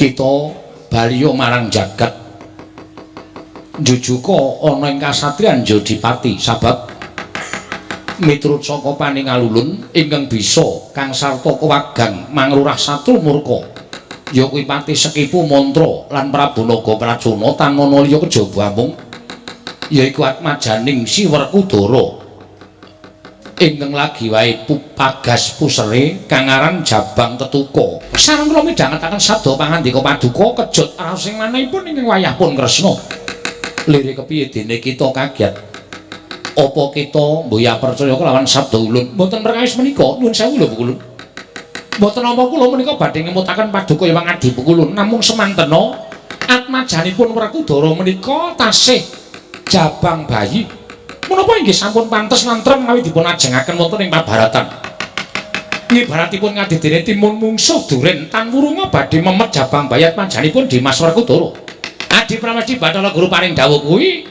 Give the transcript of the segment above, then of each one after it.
Kita baliya marang jagat njujuka ana ing kasatriyan Jodipati sabab miturut saka paningalulun ingkang bisa kang sarta kewagang manglurah satru murka ya kuwi Patih Sekipu Mantra lan Prabu Naga Pracona tan ana liya kejaba amung yaiku atmajaning Si Werkudara ingkang lagi wae pagas pusere kang aran Jabang Tetuka. Sareng kula midhangetaken sabda pangandika paduka kejut raos ing manahipun ingkang wayah pun Kresna. Lire kepiye dene kita kaget? Apa kita mboya percaya kelawan sabda ulun? Mboten perkawis menika, nuwun sewu lho Pukulun. Mboten nampa kula menika badhe ngemutaken paduka Hyang Adi Pukulun, namung semantena atmajanipun Werkudara menika tasih jabang bayi. Menapa inggih sampun pantes lantrem mawi dipun ajengaken wonten ing pabaratan. Ngibaratipun ngadidene timun mungsuh duren tan wurunga badhe memet jabang bayi atmajanipun Dimas Werkudara. Adi Pramesti Bathara Guru paring dawuh kuwi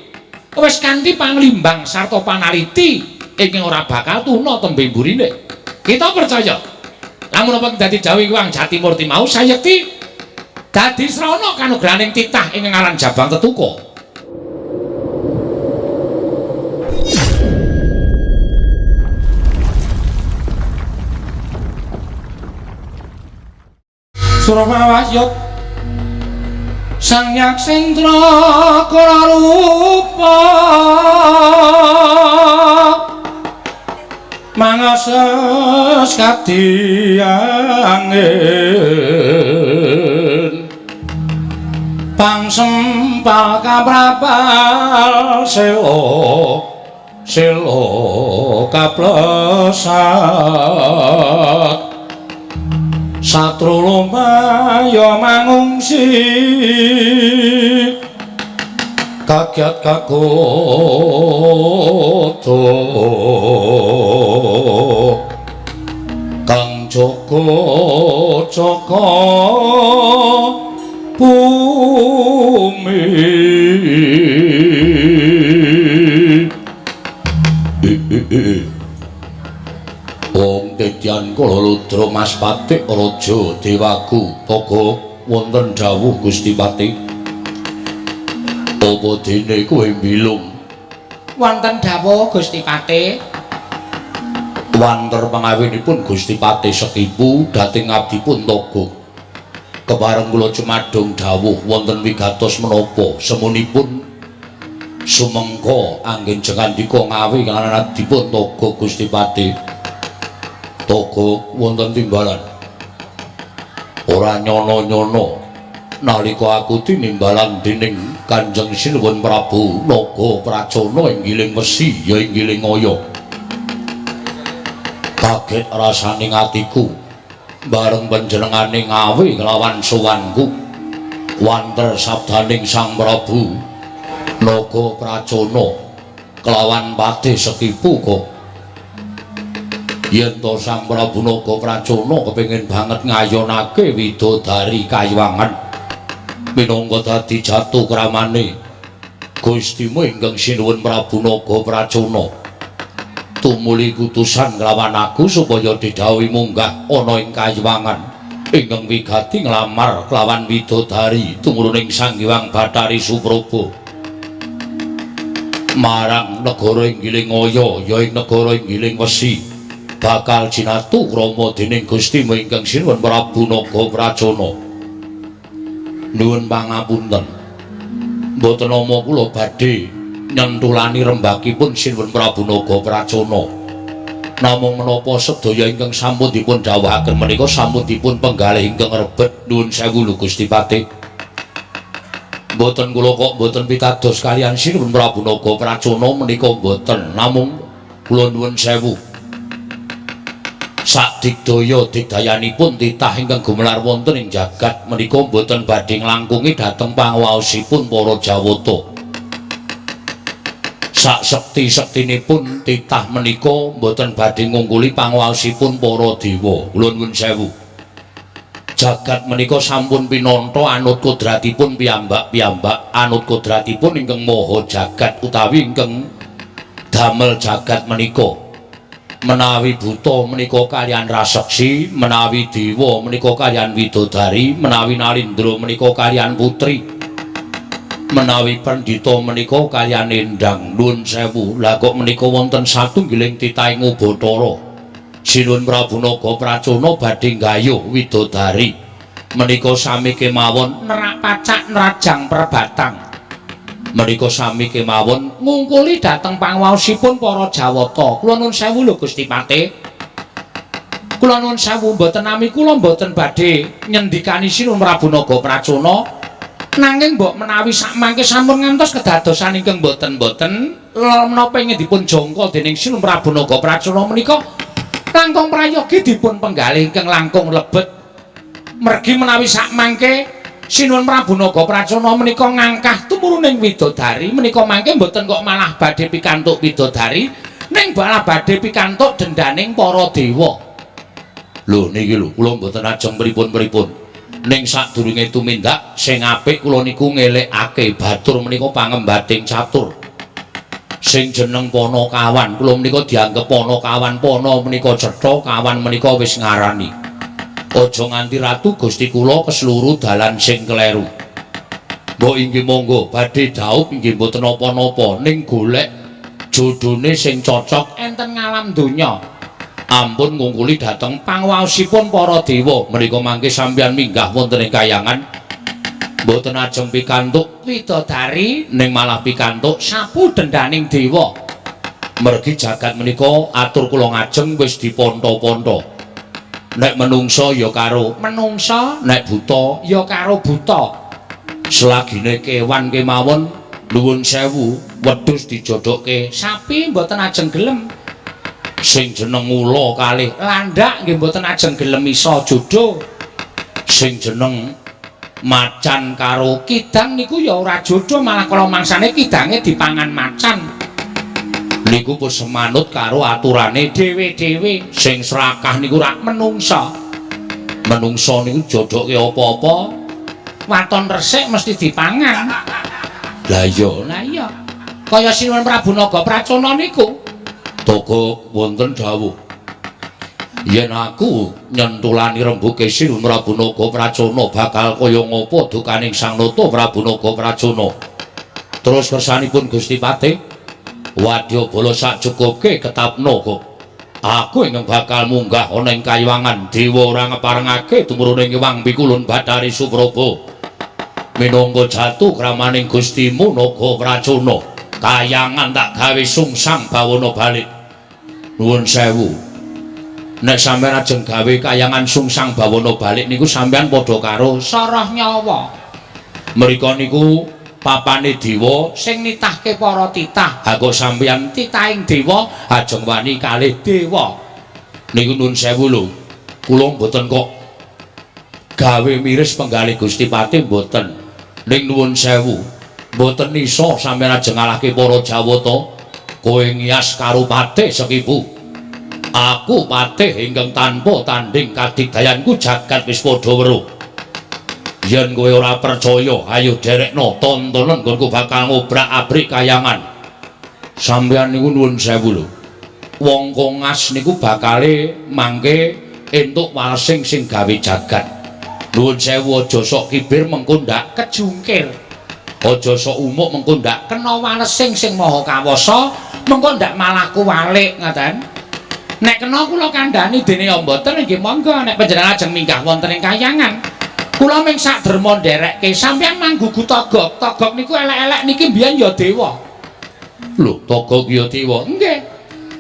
wis kanthi panglimbang sarta panaliti ingkang ora bakal tuna tembe mburine. Kita percaya. Lamun apa dadi dawuh Hyang Jatimurti mau sayekti dadi srana kanugrahaning titah ingkang aran Jabang Tetuka. Surawasyut Sang Yaksendra kala rupa mangases kadiyangin pangsempal kaprapal sela sela kaplesat satru lumaya mangungsi kagiat kagodha kang jaga jaga bumi. Wong Tedyan Kala Ludra Mas Patik Raja Dewaku Toga wonten dawuh Gusti Patih. Apa dene kowe mbilung? Wonten dawuh Gusti Patih. Wanter pangawinipun Gusti Patih Sekipu dhateng abdipun Toga. Kepareng kula cumadung dawuh wonten wigatos menapa semunipun sumengko anggen jengandika ngawi kalawan abdipun Toga Gusti Patih. Toga wonten timbalan. Ora nyono-nyono nalika aku tinimbalan dening Kanjeng Sinuwun Prabu Naga Pracona ing Giling Wesi ya ing Giling Aya. Kaget rasane atiku bareng panjenengane ngawe kelawan sowanku. Wanter sabdaning Sang Prabu Naga Pracona kelawan Patih Sekipu kok. Yen to Sang Prabu Naga Pracona kepengin banget ngayonake widodari kayuwangan minangka dadi jatuh kramane Gustimu ingkang sinuwun Prabu Naga Pracona tumuli kutusan kelawan aku supaya didhawuhi munggah ana ing kayuwangan ingkang wigati nglamar kelawan widodari tumuruning Sang Hyang Bathari Supraba marang negara ing Giling Aya ya ing negara ing Giling Wesi bakal jinatu krama dening Gustimu ingkang sinuwun Prabu Naga Pracona. Nuwun pangapunten. Mboten nama kula badhe nyentulani rembakipun sinuwun Prabu Naga Pracona. Namung menapa sedaya ingkang sampun dipun dhawuhaken menika sampun dipun penggalih ingkang rebet. Nuwun sewu lho Gusti Patih. Mboten kula kok mboten pitados kaliyan sinuwun Prabu Naga Pracona menika mboten. Namung kula nuwun sewu. Sakdigdaya digdayanipun titah ingkang gumelar wonten ing jagat menika mboten badhe nglangkungi dhateng panguwaosipun para Jawata. Sak sekti-sektinipun titah menika mboten badhe ngungkuli panguwaosipun para dewa. Kula nuwun sewu. Jagat menika sampun pinantha anut kodratipun piyambak-piyambak, anut kodratipun ingkang maha jagat utawi ingkang damel jagat menika. Menawi buta menika kaliyan raseksi, menawi dewa menika kaliyan widodari, menawi nalindra menika kaliyan putri, menawi pandhita menika kaliyan endang. Nuwun sewu, lha kok menika wonten satunggiling titahing Ubathara. Sinuwun Prabu Naga Pracona badhe nggayuh widodari menika sami kemawon nerak pacak nerajang perbatang. Menika sami kemawon ngungkuli dhateng pangwaosipun para Jawata. Kula nuwun sewu lho Gusti Patih. Kula nuwun sewu mboten nami kula mboten badhe nyendikani Sinuwun Prabu Naga Pracona, nanging mbok menawi sakmangke sampun ngantos kedadosan ingkang mboten-mboten menapa ingkang dipun jangka dening Sinuwun Prabu Naga Pracona menika langkung prayogi dipun penggalih ingkang langkung lebet. Mergi menawi sakmangke Sinuwun Prabu Naga Pracona menika ngangkah tumuruning widodari menika mangke mboten kok malah badhe pikantuk widodari, ning malah badhe pikantuk dendaning para dewa. Lho niki lho kula mboten ajeng pripun-pripun. Ning sadurunge tumindak sing apik kula niku ngelekake batur menika pangembating catur. Sing jeneng Panakawan kula menika dianggep Panakawan, pana menika cetha, kawan menika wis ngarani. Aja nganti ratu Gusti kula kesluru dalan sing kleru. Mbok inggih monggo badhe dhaup inggih mboten napa-napa, ning golek jodhone sing cocok enten ngalam donya. Ampun ngungkuli dhateng pangwaosipun para dewa. Menika mangke sampeyan minggah wonten ing kayangan mboten ajeng pikantuk widodari, ning malah pikantuk sapu dendaning dewa. Mergi jagat menika atur kula ngajeng wis diponto-ponto. Nek menungsa ya karo menungsa, nek buta ya karo buta. Selagine kewan kemawon nuwun sewu wedhus dijodhokke sapi mboten ajeng gelem. Sing jeneng ula kalih landak nggih mboten ajeng gelem iso jodho. Sing jeneng macan karo kidang niku ya ora jodho, malah kala mangsane kidange dipangan macan. Niku pun semanut karo aturane dhewe-dhewe. Sing srakah niku rak menungsa. Menungsa niku jodhoke apa-apa waton resik mesti dipangan. Lah iya, lah iya. Kaya Sinuwun Prabu Naga Pracona niku toga wonten dawuh, yen aku nyentulani rembuke Sinuwun Prabu Naga Pracona bakal kaya ngapa dukaning Sang Nata Prabu Naga Pracona. Terus kersanipun Gusti Patih, wadyabala sak cukupke ketapno kok. Aku ingkang bakal munggah ana ing kayiwangan dewa ora ngeparengake tumurune Hyang Pikulun Bathari Supraba. Minangka jatuh kramaning Gustimu Naga Pracona, kayangan tak gawe sungsang bawana balik. Nuwun sewu. Nek sampeyan ajeng gawe kayangan sungsang bawana balik niku sampeyan padha karo soroh nyawa. Mriko niku papane dewa sing nitahke para titah. Ha kok sampeyan titahing dewa ajeng wani kalih dewa. Niku nuwun sewu lho. Kula mboten kok gawe miris penggalih Gusti Patih mboten. Ning nuwun sewu, mboten iso sampeyan ajeng ngalahke para Jawata. Kowe ngiyas karo Patih Sekipu. Aku patih ingkang tanpa tanding kadigdayanku jagat wis padha weruh. Yen kowe ora percaya, ayo derekno tontonen nggonku bakal ngobrak-abrik kayangan. Sampeyan niku nuwun sewu lho. Wong kongas niku bakale mangke entuk walesing sing gawe jagat. Nuwun sewu aja sok kibir mengko ndak kejungkir. Aja sok umuk mengko ndak kena walesing sing maha kawasa, mengko ndak malah kuwalik ngoten. Nek kena kula kandhani dene ya mboten nggih monggo nek panjenengan ajeng minggah wonten ing kayangan. Kula ming sak derma nderekke sampeyan manggugu togok. Togok niku elek-elek niki mbiyen ya dewa. Lho, togok ya dewa? Nggih.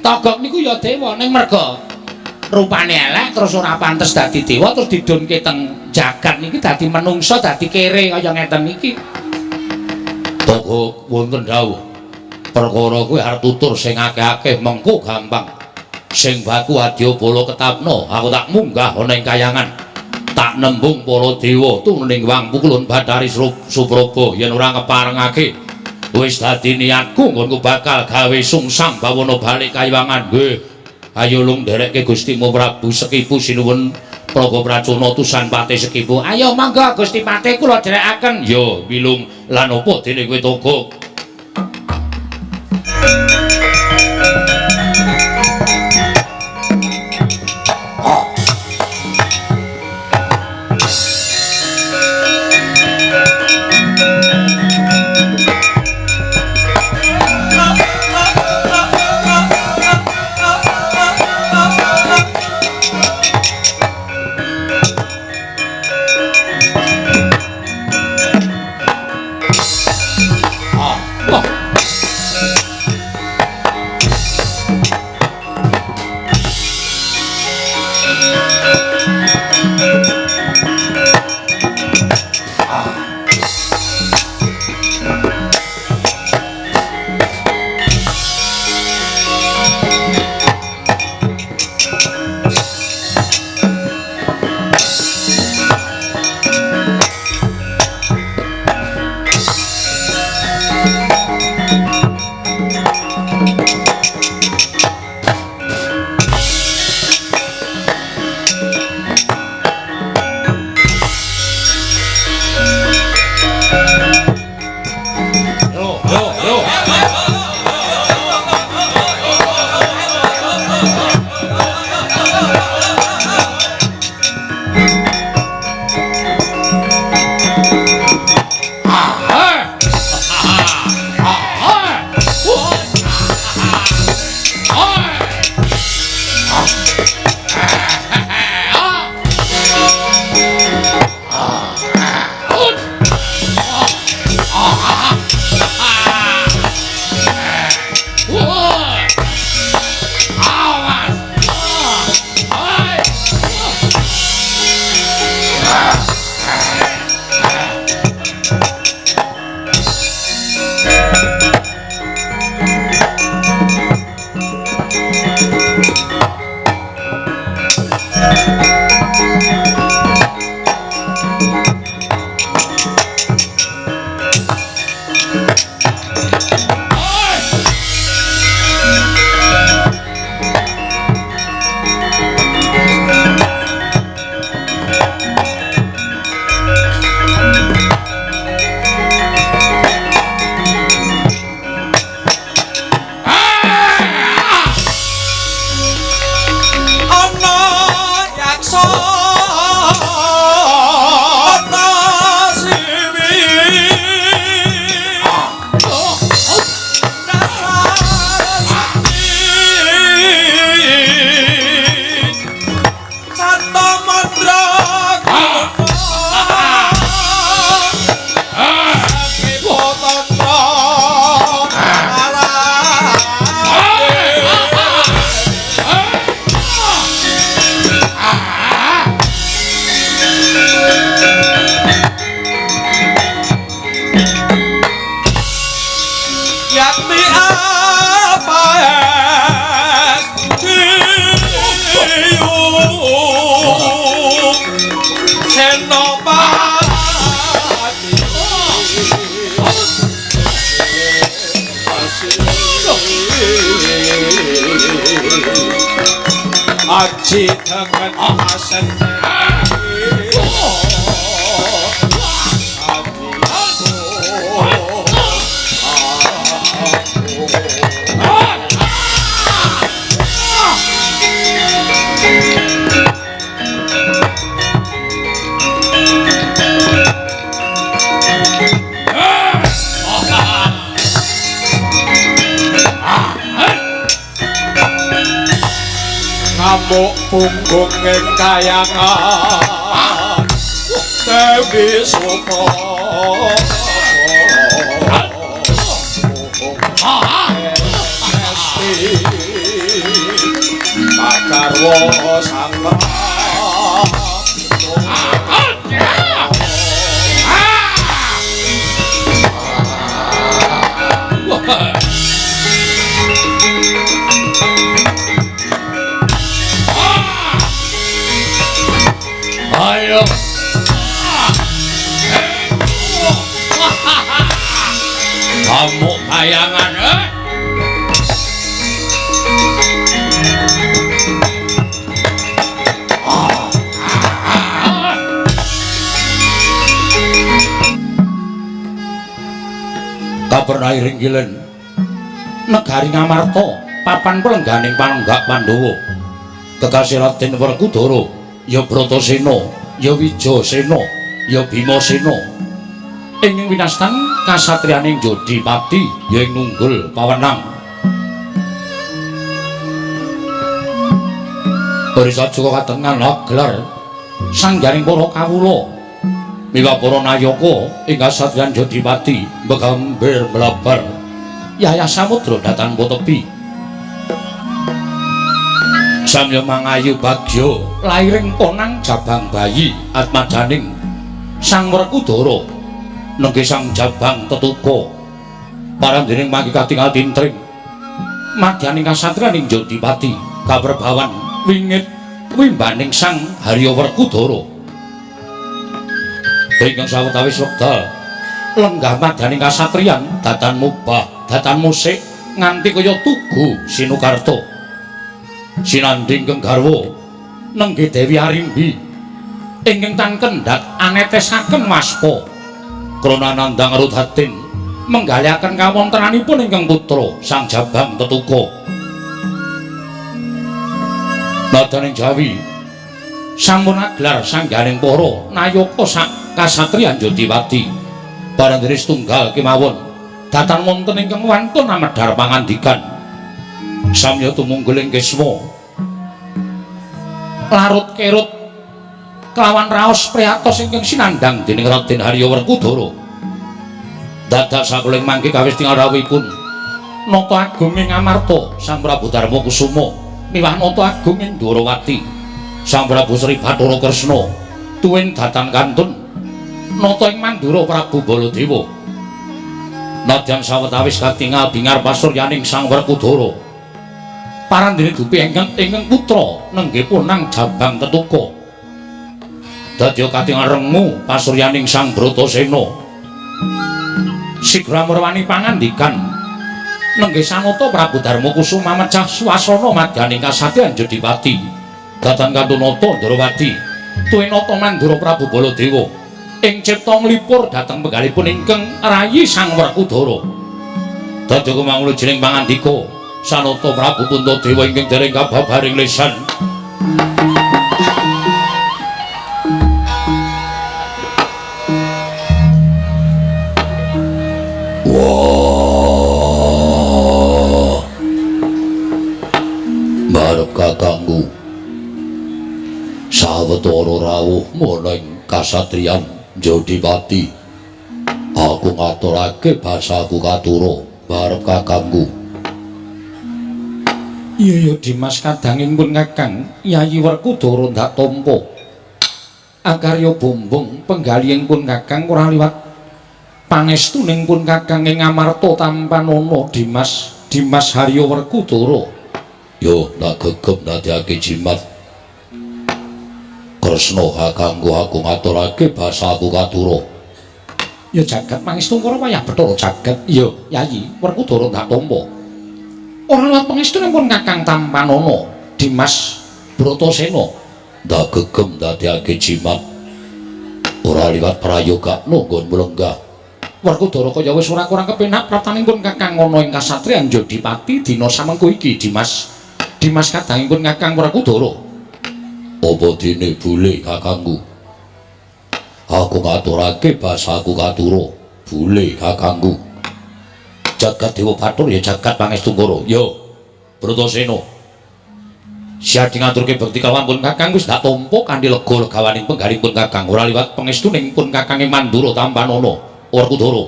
Togok niku ya dewa ning merga rupane elek terus ora pantes dadi dewa terus didunke teng jagat niki dadi menungsa dadi kere kaya ngeten iki. Togok wonten dawuh. Perkara kuwi arep tutur sing akeh-akeh mengko gampang. Sing baku adyabala ketapno, aku tak munggah ana ing kayangan. Tak nembung para dewa tuning Wang Pukulun Bathari Supraba yen ora ngeparengake. Wis dadi niatku nggonku bakal gawe sungsang bawana balik kayiwangan. Nggih. Ayo lung nderekke Gustimu Prabu Sekipu sinuwun Praga Pracona utusan Patih Sekipu. Ayo monggo Gusti Patih kula dherekaken. Ya, milung lan apa dene kowe togok? Aji tengen asene ngamuk punggung ing kayangan Dewi Sukra Pakarwa sang Ayo. Kamu kayangan eh? Kapernahi ringgilen negari Ngamarta papan pelengganing panenggak Pandhawa kekasih Raden Werkudara ya Bratasena ya Wijasena ya Bimasena ing winastan kasatriyaning Jodipati ya ing nunggul pawenang. Barisa cuka katengan gelar sanggaring para kawula miwah para nayaka ing kasatriyan Jodipati begambir mlabar yayah samudra datan tepi samya mangayu bagya lairing ponang jabang bayi atmajaning Sang Werkudara nengge sang jabang tetuka parandening mangki katingal tintring madyaning kasatriyaning Jodipati kaperbawan wingit wimbaning Sang Harya Werkudara ingkang sawetawis wekdal lenggah madyaning kasatriyan datan mubah datan musik nganti kaya tugu sinukarta sinandhing keng garwa nengge Dewi Arimbi ingkang tan kendhat anetesaken waspa krana nandhang rudatin menggalihaken kawontenanipun ingkang putra Sang Jabang Tetuka. Nadaning Jawi sampun aglar sangganing para nayaka sak kasatriyan Jodipati barandene setunggal kemawon datan wonten ingkang wantun amedhar pangandikan samya tumunggul ing kisma larut kerut kelawan raos priyatos ingkang sinandhang dening Raden Harya Werkudara. Dadak sakuling mangke kawis tingal rawuhipun Nata Agung ing Amarta Sang Prabu Darma Kusuma miwah Nata Agung ing Dwarawati Sang Prabu Sri Bathara Kresna tuwin datan kantun nata ing Mandura Prabu Baladewa. Nadyan sawetawis katingal bingar pasuryaning Sang Werkudara parandene dupi ingkang putra nengge punang jabang tetuka dadya katingal rengu pasuryaning Sang Bratasena sigra murwani pangandikan nengge sanata Prabu Darma Kusuma mecah swasana madyaning kasatriyan Jodipati datan kantun nata Ndrawati tuwin nata Mandura Prabu Baladewa ing cipta nglipur dhateng penggalipun ingkang rayi Sang Werkudara. Dadya kumangula jeneng pangandika sanata Prabu Puntadewa ingkang dereng kababaring lesan. Wah, marep kakangku sawetara rawuh moneng kasatriyan Jodipati aku ngaturake basaku katura marep kakangku. Iya ya Dimas kadanging pun kakang Yayi Werkudara ndak tampa akarya bombong penggalihing pun kakang ora liwat pangestuning pun kakang ing Amarta tampanana Dimas Dimas Harya Werkudara. Yo ndak gegem ndadekake jimat Kresna kakangku aku ngaturake basaku katura. Ya jagat pangestu karo wayah Bathara jagat. Ya Yayi Werkudara ndak tampa ora liwat pangestuning pun kakang tampanana Dimas Bratasena ndak gegem ndadekake jimat ora liwat prayogakno nggonmu lenggah. Werkudara kaya wis ora kurang kepenak praptanipun Kakang ana ing kasatriyan Jodipati dina samengko iki Dimas. Dimas kadangipun Kakang Werkudara. Apa dene bule kakangku? Aku ngaturake basaku katura bule kakangku. Jagat Dewa Bathara ya jagat Pangestungkara. Yo Bratasena. Siadi ngaturke bekti kalawan pun Kakang wis dak tampa kanthi lega legawaning penggalipun Kakang ora liwat pangestuning pun Kakange Mandura tampanana. Werkudara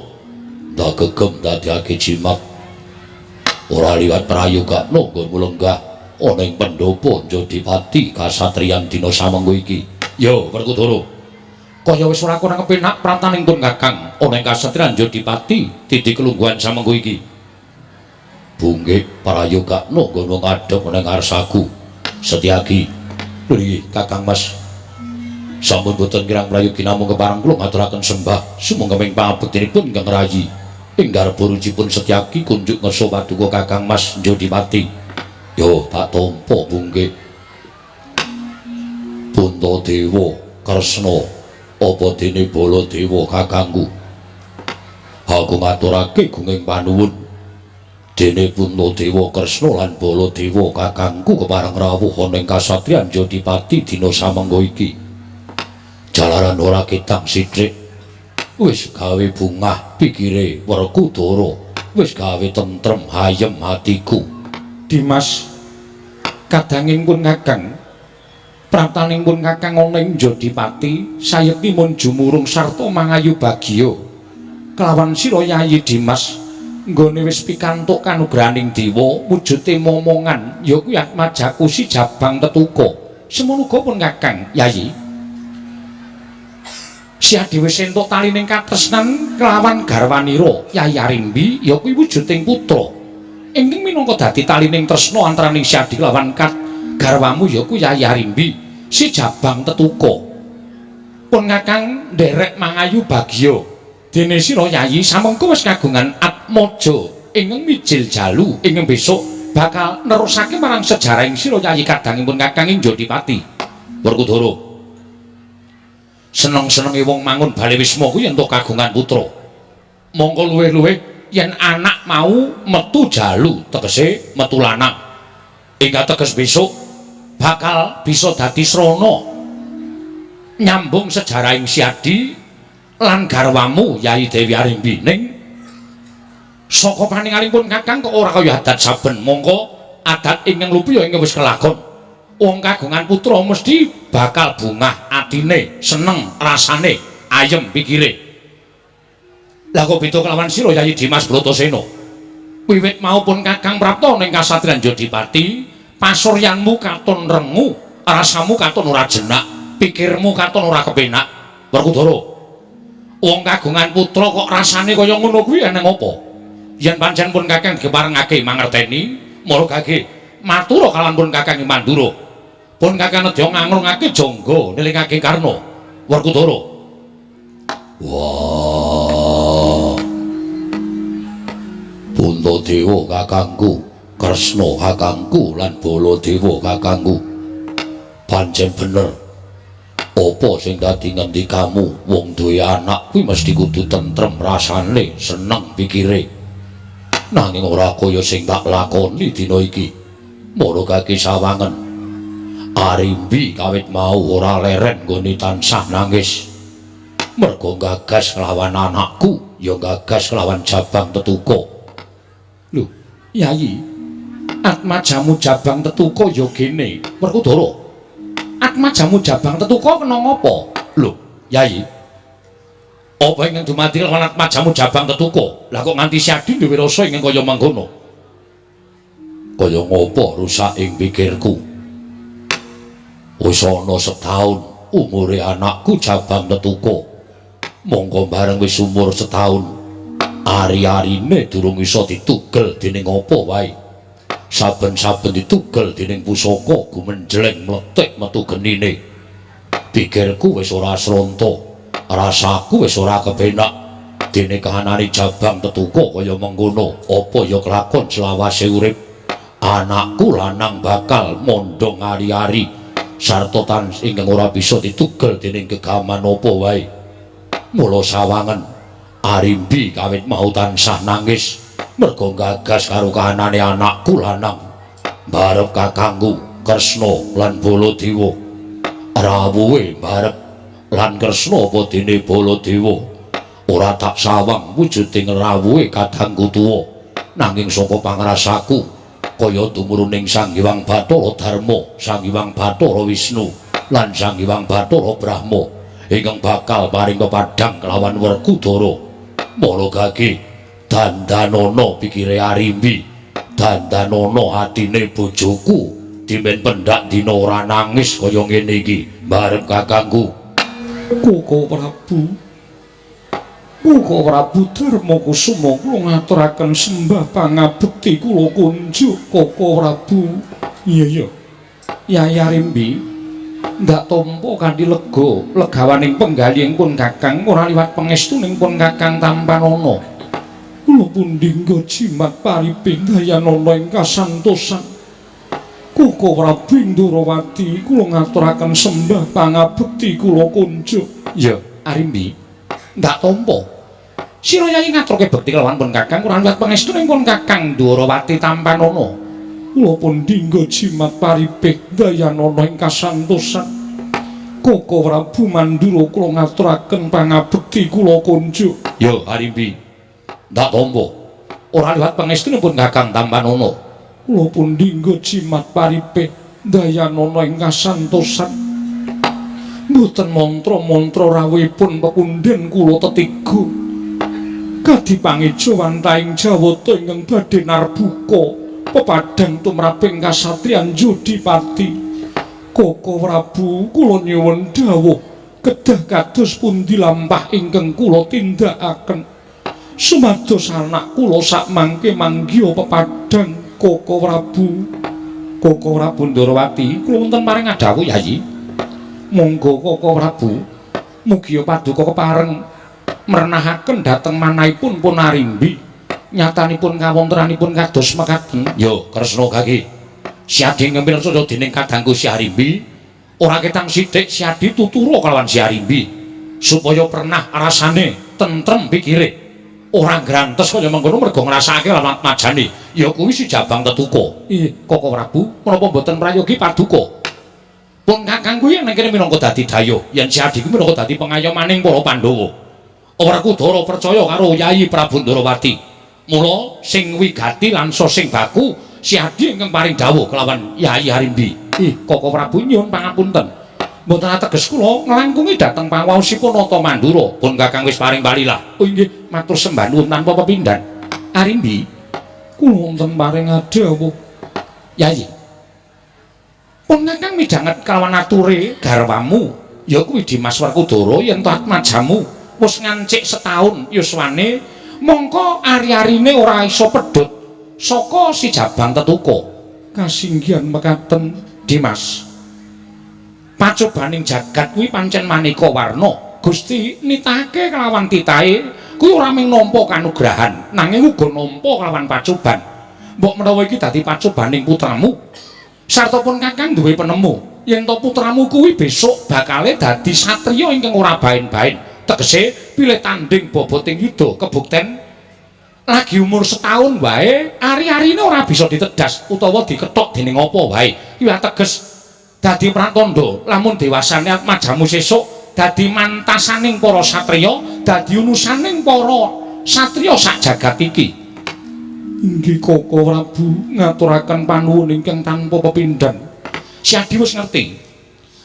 ndak gegem ndadekake jimat ora liwat prayogakno nggonmu lenggah ana ing pendopo Jodipati kasatriyan dina samengko iki. Yo Werkudara kaya wis ora kurang kepenak praptaning pun Kakang ana ing kasatriyan Jodipati titi kelungguhan samengko iki. Bunggik prayogakno nggonmu ngadhep ana ing ngarsaku. Setyaki, lho Kakang Mas sampun boten kirang prayogi namung kepareng kula ngaturaken sembah sumangga ing pangabektinipun ingkang rayi. Ing garba rucipun Setyaki kunjuk ngersa paduka Kakang Mas Jodipati. Yo tak tampa bunggik. Puntadewa Kresna apa dene Baladewa kakangku? Aku ngaturake gunging panuwun. Dene Puntadewa Kresna lan Baladewa kakangku kepareng rawuh ana ing kasatriyan Jodipati dina samengko iki. Jalaran ora ketang sithik wis gawe bungah pikire Werkudara, wis gawe tentrem hayem hatiku. Dimas kadanging pun Kakang praptaning pun Kakang ana ing Jodipati sayekti mun jumurung sarta mangayu bagya kelawan sira Yayi Dimas nggone wis pikantuk kanugrahaning dewa wujude momongan ya kuwi Atmajaku si Jabang Tetuka. Semono uga pun Kakang Yayi Siadi wis entuk talining katresnan kelawan garwanira Yayi Arimbi ya kuwi wujuding putra ingkang minangka dadi talining tresna antaraning Siadi kelawan garwamu ya kuwi Yayi Arimbi si Jabang Tetuka. Pun Kakang nderek mangayu bagya dene sira Yayi samengko wis kagungan atmaja ingkang mijil jalu ingkang besok bakal nerusake marang sejarahing sira Yayi kadangipun Kakang ing Jodipati. Werkudara seneng-senenge wong mangun bale wisma kuwi entuk kagungan putra. Mongko luwih-luwih yen anak mau metu jalu tegese metu lanang ingkang teges besok bakal bisa dadi srana nyambung sejarahing Siadi lan garwamu Yayi Dewi Arimbi. Ning saka paningalipun Kakang kok ora kaya adat saben, mongko adat ingkang lupi ya ingkang wis kelakon. Wong kagungan putra mesti bakal bungah atine, seneng rasane, ayem pikire. Lah kok beda kelawan sira Yayi Dimas Bratasena? Wiwit mau pun Kakang prapta ning kasatriyan Jodipati, pasuryanmu katon rengu, rasamu katon ora jenak, pikirmu katon ora kepenak. Werkudara, wong kagungan putra kok rasane kaya ngono kuwi eneng apa? Yen pancen pun Kakang diparengake mangerteni, marogake matura kalawan pun Kakang Mandura. Pun Kakang nedya ngangrungake jangga nilingake Karna. Werkudara. Wah. Puntadewa kakangku, Kresna kakangku lan Baladewa kakangku. Pancen bener. Apa sing dadi ngendikamu wong duwe anak kuwi mesti kudu tentrem rasane, seneng pikire. Nanging ora kaya sing tak lakoni dina iki. Marogake sawangen. Arimbi kawit mau ora leren nggone tansah nangis. Mergo gagas kelawan anakku, ya gagas kelawan Jabang Tetuka. Lho, Yayi, atmajamu Jabang Tetuka ya gene. Werkudara, atmajamu Jabang Tetuka kena ngapa? Lho, Yayi, apa ingkang dumadi kelawan atmajamu Jabang Tetuka? Lah kok nganti Siadi duwe rasa ingkang kaya mangkono? Kaya ngopo rusak ing pikirku? Wis ana setahun umure anakku Jabang Tetuka. Mongko bareng wis umur setahun, ari-arine durung iso ditugel dening apa wae. Saben-saben ditugel dening pusaka gumenjleng mlethik metu genine. Pikirku wis ora sronta, rasaku wis ora kepenak. Dene kahanane Jabang Tetuka kaya mengkono, apa ya kelakon selawase urip. Anakku lanang bakal mondhong ari-ari Sarta tan ingkang ora bisa ditugel dening gegaman apa wae. Mula sawangen Arimbi kawit mau tansah nangis merga gagas karo kahanane anakku lanang. Barep kakangku Kresna lan Baladewa. Rawuhe barep lan Kresna apa dene Baladewa. Ora tak sawang wujuding rawuhe kadangku tuwa. Nanging saka pangrasaku kaya tumuruning Sang Hyang Bathara Darma, Sang Hyang Bathara Wisnu lan Sang Hyang Bathara Brahma ingkang bakal paring pepadhang kelawan Werkudara. Mara gage dandanana pikire Arimbi, dandanana atine bojoku dimen pendak dina ora nangis kaya ngene iki barep kakangku. Koko Prabu, Koko Prabu Darma Kusuma kula ngaturaken sembah pangabekti kula kunjuk Koko Prabu. Iya iya. Yayi Arimbi ndak tampa kanthi lega legawaning penggalihing pun Kakang ora liwat pangestuning pun Kakang tampanana. Kula pundhingga jimat pariping dayanana ing kasantosan. Koko Prabu Ndorowati kula ngaturaken sembah pangabekti kula kunjuk. Iya, Arimbi ndak tampa. Sira Yayi ngaturke bekti kelawan pun Kakang ora liwat pangestuning pun Kakang Ndorowati tampanana. Kula pundhingga jimat paripih dayanana ing kasantosan. Koko Prabu Mandura kula ngaturaken pangabekti kula kunjuk. Ya Arimbi ndak tampa. Ora liwat pangestunipun Kakang tampanana. Kula pundhingga jimat paripih dayanana ing kasantosan. Mboten mantra-mantra rawuhipun pepundhen kula tetiga. Kadi pangejawantahing Jawata ingkang badhe narbuka pepadhang tumraping kasatriyan Jodipati. Koko Prabu kula nyuwun dawuh kedah kados pundi lampah ingkang kula tindakaken sumados anak kula sakmangke manggiha pepadhang. Koko Prabu. Koko Prabu Ndorowati kula wonten paring adhawuh Yayi. Monggo Koko Prabu mugi paduka kepareng merenahaken dhateng manahipun pun Arimbi. Nyatanipun kawontenanipun kados mekaten. Yo Kresna gage. Siadi ngempil saya dening kadangku Si Arimbi ora ketang sithik Siadi tutura kelawan Si Arimbi supaya pernah rasane tentrem pikire ora grantes kaya mengkono merga ngrasakake lawan majane ya kuwi si Jabang Tetuka. Iya Koko Prabu menapa mboten prayogi paduka pun kakang kuwi ning kene minangka dadi dayo yen Siadi kuwi minangka dadi pengayomaning para Pandhawa. Werkudara percaya karo Yayi Prabu Ndorowati. Mula sing wigati lan sing baku Siadi ingkang paring dawuh kelawan Yayi Arimbi. Ih Koko Prabu nyuwun pangapunten. Mboten ateges kula nglangkungi dhateng pangaosipun Nata Mandura. Pun Kakang wis paring palilah. Oh inggih, matur sembah nuwun tanpa pepindhan. Arimbi, kula wonten paring adhawuh. Yayi. Pun Kakang midhanget kelawan ature garwamu, ya kuwi Dimas Werkudara yen to atmajamu wis ngancik setahun yuswane, mongko ari-arine ora iso pedhot saka si Jabang Tetuka. Kasinggihan mekaten Dimas. Pacobaning jagat kuwi pancen maneka warna. Gusti nitahake kelawan titahe kuwi ora mung nampa kanugrahan, nanging uga nampa kelawan pacoban. Mbok menawa iki dadi pacobaning putramu. Sarta pun Kakang duwe penemu yen to putramu kuwi besok bakale dadi satriya ingkang ora baen-baen. Tegese pilih tanding boboting yuda kebukten lagi umur setahun wae ari-arine ora bisa ditedas utawa dikethok dening apa wae. Kuwi ateges dadi pratandha lamun dewasane atmajamu sesuk dadi mantasaning para satriya, dadi unusaning para satriya sak jagat iki. Inggih Koko Prabu ngaturaken panuwun ingkang tanpa pepindhan. Siadi wis ngerti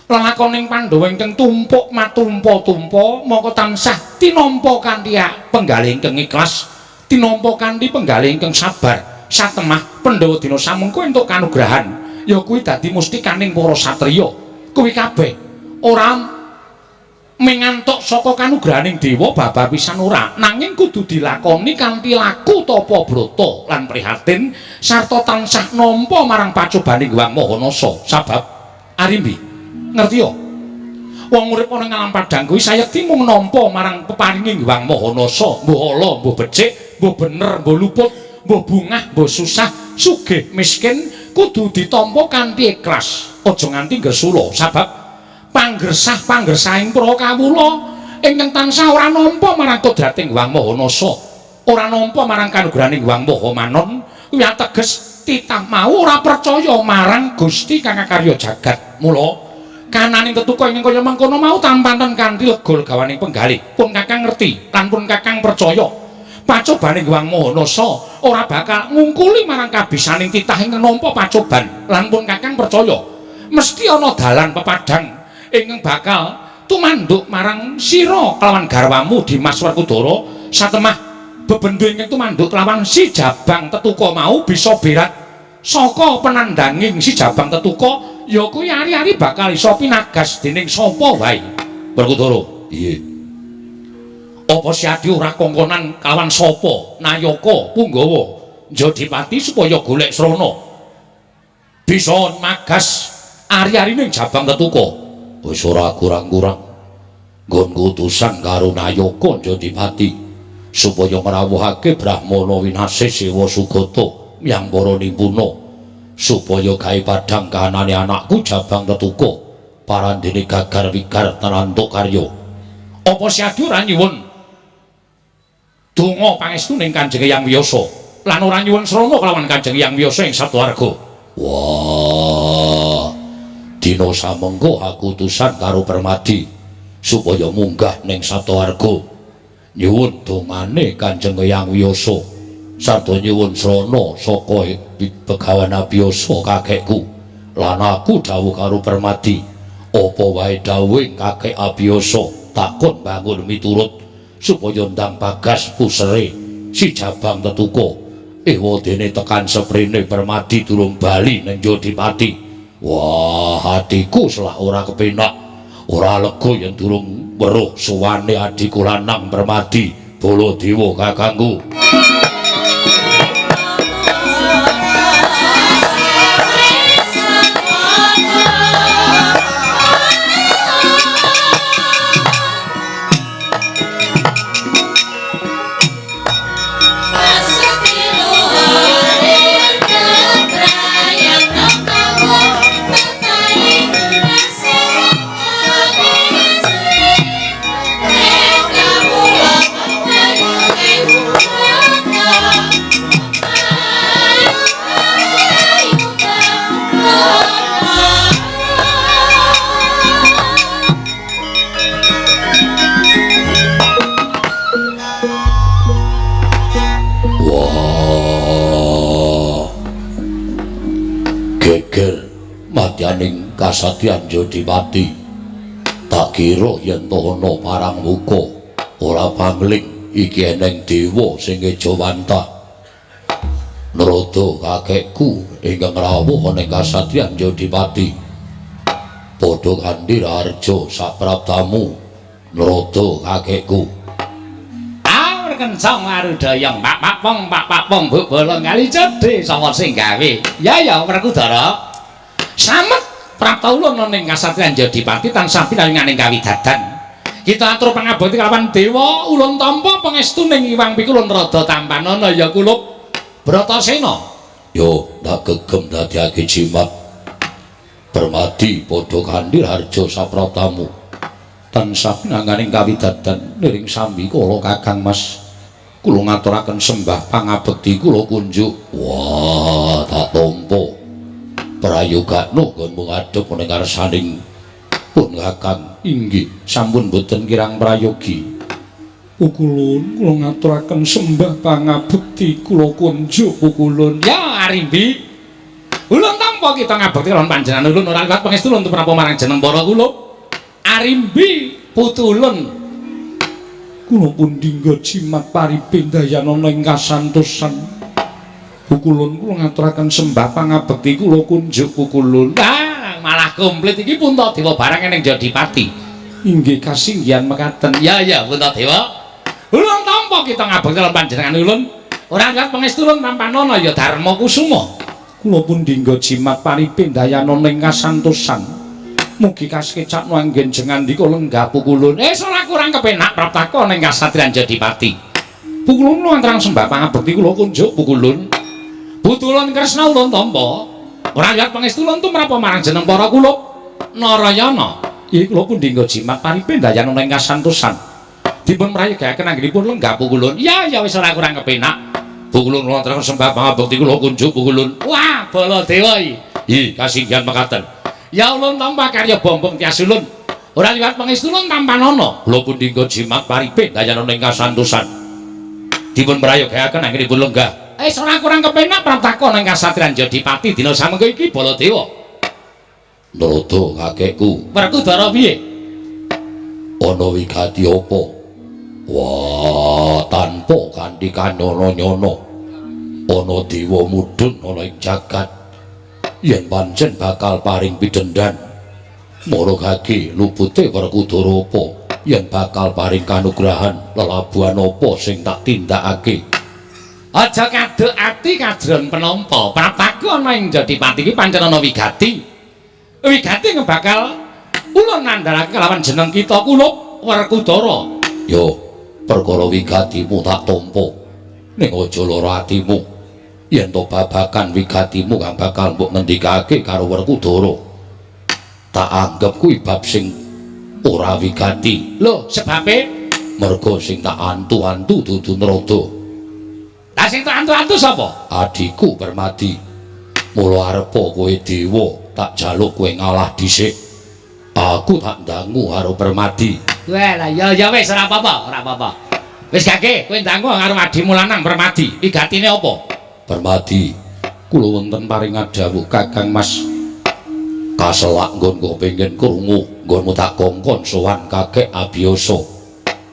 lelakoning Pandhawa ingkang tumpuk matumpa-tumpa maka tansah tinampa kanthi penggalih ingkang ikhlas, tinampa kanthi penggalih ingkang sabar. Satemah Pandhawa dina samengko entuk kanugrahan ya kuwi dadi mustikaning para satriya. Kuwi kabeh ora mengantuk saka kanugrahaning dewa babar pisan ora, nanging kudu dilakoni kanthi laku tapa brata lan prihatin sarta tansah nampa marang pacobaning Hyang Maha Nasa. Sabab Arimbi ngerti ya, wong urip ana ing alam padhang kuwi sayekti mung nampa marang peparinging Hyang Maha Nasa, mbuh ala mbuh becik, mbuh bener mbuh luput, mbuh bungah mbuh susah, sugih miskin kudu ditampa kanthi ikhlas. Aja nganti ngresula sabab panggersah-panggersahing para kawula ingkang tansah ora nampa marang kodrating Hyang Maha Nasa, ora nampa marang kanugrahaning Hyang Maha Manon, kuwi ateges titah mau ora percaya marang Gusti kang akarya jagat. Mula kananing tetuka ingkang kaya mangkono mau tampanten kanthi lega legawaning penggalih. Pun Kakang ngerti lan pun Kakang percaya pacobaning Hyang Maha Nasa ora bakal ngungkuli marang kabisaning titah ingkang nampa pacoban, lan pun Kakang percaya mesti ana dalan pepadang ingkang bakal tumanduk marang sira kelawan garwamu Dimas Werkudara. Satemah bebendhu ingkang tumanduk kelawan si Jabang Tetuka mau bisa berat saka penandanging si Jabang Tetuka, ya kuwi ari-ari bakal iso pinagas dening sapa wae. Werkudara, piye? Apa Siadi ora kongkonan kalawan sapa nayaka punggawa Jodipati supaya golek srana bisa magas ari-arining Jabang Tetuka? Wis ora kurang-kurang nggonku utusan karo nayaka Jodipati supaya ngrawuhake Brahmana Winasih Sewa Sugata yang para nimpuna supaya gawe padhang kahanane anakku Jabang Tetuka parandene gagar wigar tenan entuk karya. Apa Siadi ora nyuwun donga pangestu ning Kanjeng Hyang Wiyasa lan ora nyuwun srana kelawan Kanjeng Hyang Wiyasa ing Satwarga? Wah, dina samengko aku utusan karo Permadi supaya munggah ning Satwarga nyuwun dongane Kanjeng Hyang Wiyasa sarta nyuwun srana saka Begawan Abiyasa kakekku. Lan aku dawuh karo Permadi, apa wae dawuhe kakek Abiyasa takon bangun miturut supaya ndang bagas pusere si Jabang Tetuka. Ewadene tekan seprene Permadi durung bali ning Jodipati. Wah, atiku selak ora kepenak, ora lega yen durung weruh sowane adhiku lanang Permadi Baladewa kakangku. Madyaning kasatyan Jodipati, tak kira yen ana parang muka ora pangling iki eneng dewa sing ngejawantah. Narada kakekku ingkang rawuh ana ing kasatyan Jodipati, padha kanthi raharja saprabdamu Narada kakekku. Awur kencang arudayang pak pak pong pak pak pong buk bolong kali cedhe sapa sing gawe? Ya ya Werkudara. Slamet prapta ulun ning kasatriyan Jodipati tansah pinanganing kawidadan. Kita atur pangabekti kelawan dewa ulun tampa pangestuning Iwang Pikulun rada tampanana ya kulup Bratasena. Yo tak gegem dadiake jimat. Permadi padha kanthi harja saprabtamu tansah pinanganing kawidadan niring sambi kala Kakang Mas. Kula ngaturaken sembah pangabekti kula kunjuk. Wah, tak tampa prayogakno nggonmu ngadhep ning ngarsaning pun Kakang. Inggih, sampun boten kirang prayogi. Pukulun kula ngaturaken sembah pangabekti kula kunjuk pukulun. Ya Arimbi, ulun tampa kita ngabekti lan panjenengan ulun ora liwat pangestu ulun tumrap marang jeneng para kula. Arimbi putu ulun kula pun dinggo jimat paripindayanana ing kasantosan. Pukulun kula ngaturaken sembah pangabekti kula kunjuk pukulun. Ah, malah komplit iki Puntadewa barang ning Jodipati. Inggih kasinggihan mekaten. Ya ya Puntadewa. Ulun tampa kita ngabekti lan panjenengan ulun ora liwat pangestu ulun tampanana ya Darma Kusuma. Kula pun dinggo jimat paripindayanana ing kasantosan. Mugi kasekecakno anggen jengandika lenggah pukulun. Ora kurang kepenak praptaka ning kasatriyan Jodipati. Pukulun kula antarang sembah pangabekti kula kunjuk pukulun. Putulun Kresna ulun tampa. Ora liwat pangestu ulun tumrap marang jeneng para kulup Narayana. Iki kula pundhingga jimat paripe ndayana ing kasantosan. Dipun prayogakaken anggenipun lenggah pukulun. Ya ya wis ora kurang kepenak. Pukulun kula terus sembah pangabekti kula kunjuk pukulun. Wah, Baladewa iki. Hi, kasinggihan mekaten. Ya ulun tampa karya bombong tias ulun. Ora liwat pangestu ulun tampanana. Kula pundhingga jimat paripe ndayana ing kasantosan. Dipun prayogakaken anggenipun lenggah. Wis ora kurang kepenak praptakon ing kasatriyan Jodipati dina samengko iki Baladewa. Narada kakekku. Werkudara piye? Ana wigati apa? Wah, tanpa kanthi kanyono-nyono ana dewa mudhun ana ing jagat. Yen pancen bakal paring pidhendan, mara gage lupute Werkudara apa? Yen bakal paring kanugrahan lelabuhan apa sing tak tindakake? Aja kaduk ati kajron penampa. Praptaku ana ing Jodipati iki pancen ana wigati. Wigati bakal ulun ngandharake kelawan jeneng kita kulup Werkudara. Yo, perkara wigatimu tak tampa. Ning aja lara atimu. Yen to babagan wigatimu kang bakal mbok ngendikake karo Werkudara, tak anggep kuwi bab sing ora wigati. Lho, sebabe? Merga sing tak antu-antu dudu Narada. Lah sing tak antu-antu sapa? Adhiku Permadi. Mula arepa kowe dewa, tak jaluk kowe ngalah dhisik. Aku tak ndangu karo Permadi. Wah, lah ya ya wis ora apa-apa, ora apa-apa. Wis gage, kowe ndangu karo adhimu lanang Permadi. Wigatine apa? Permadi, kula wonten paring dawuh Kakang Mas. Kaselak nggon kepengin krungu, nggonmu tak kongkon sowan kakek Abiyasa.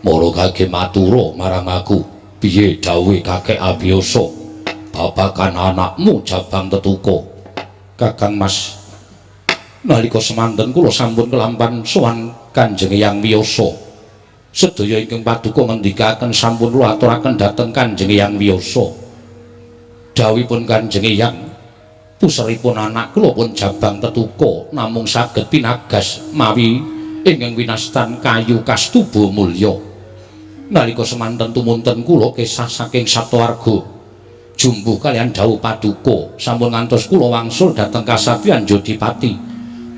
Mara gage matura marang aku. Piye dawuhe kakek Abiyasa babagan anakmu Jabang Tetuka? Kakang Mas, nalika semanten kula sampun kelampan sowan Kanjeng Hyang Wiyasa. Sedaya ingkang paduka ngendikaken sampun kula aturaken dhateng Kanjeng Hyang Wiyasa. Dawuhipun Kanjeng Hyang, puseripun anak kula pun Jabang Tetuka namung saged pinagas mawi ingkang winastan kayu kastuba mulya. Nalika semanten tumunten kula kesah saking Saptawarga jumbuh kalian dawuh paduka sampun ngantos kula wangsul dhateng kasatriyan Jodipati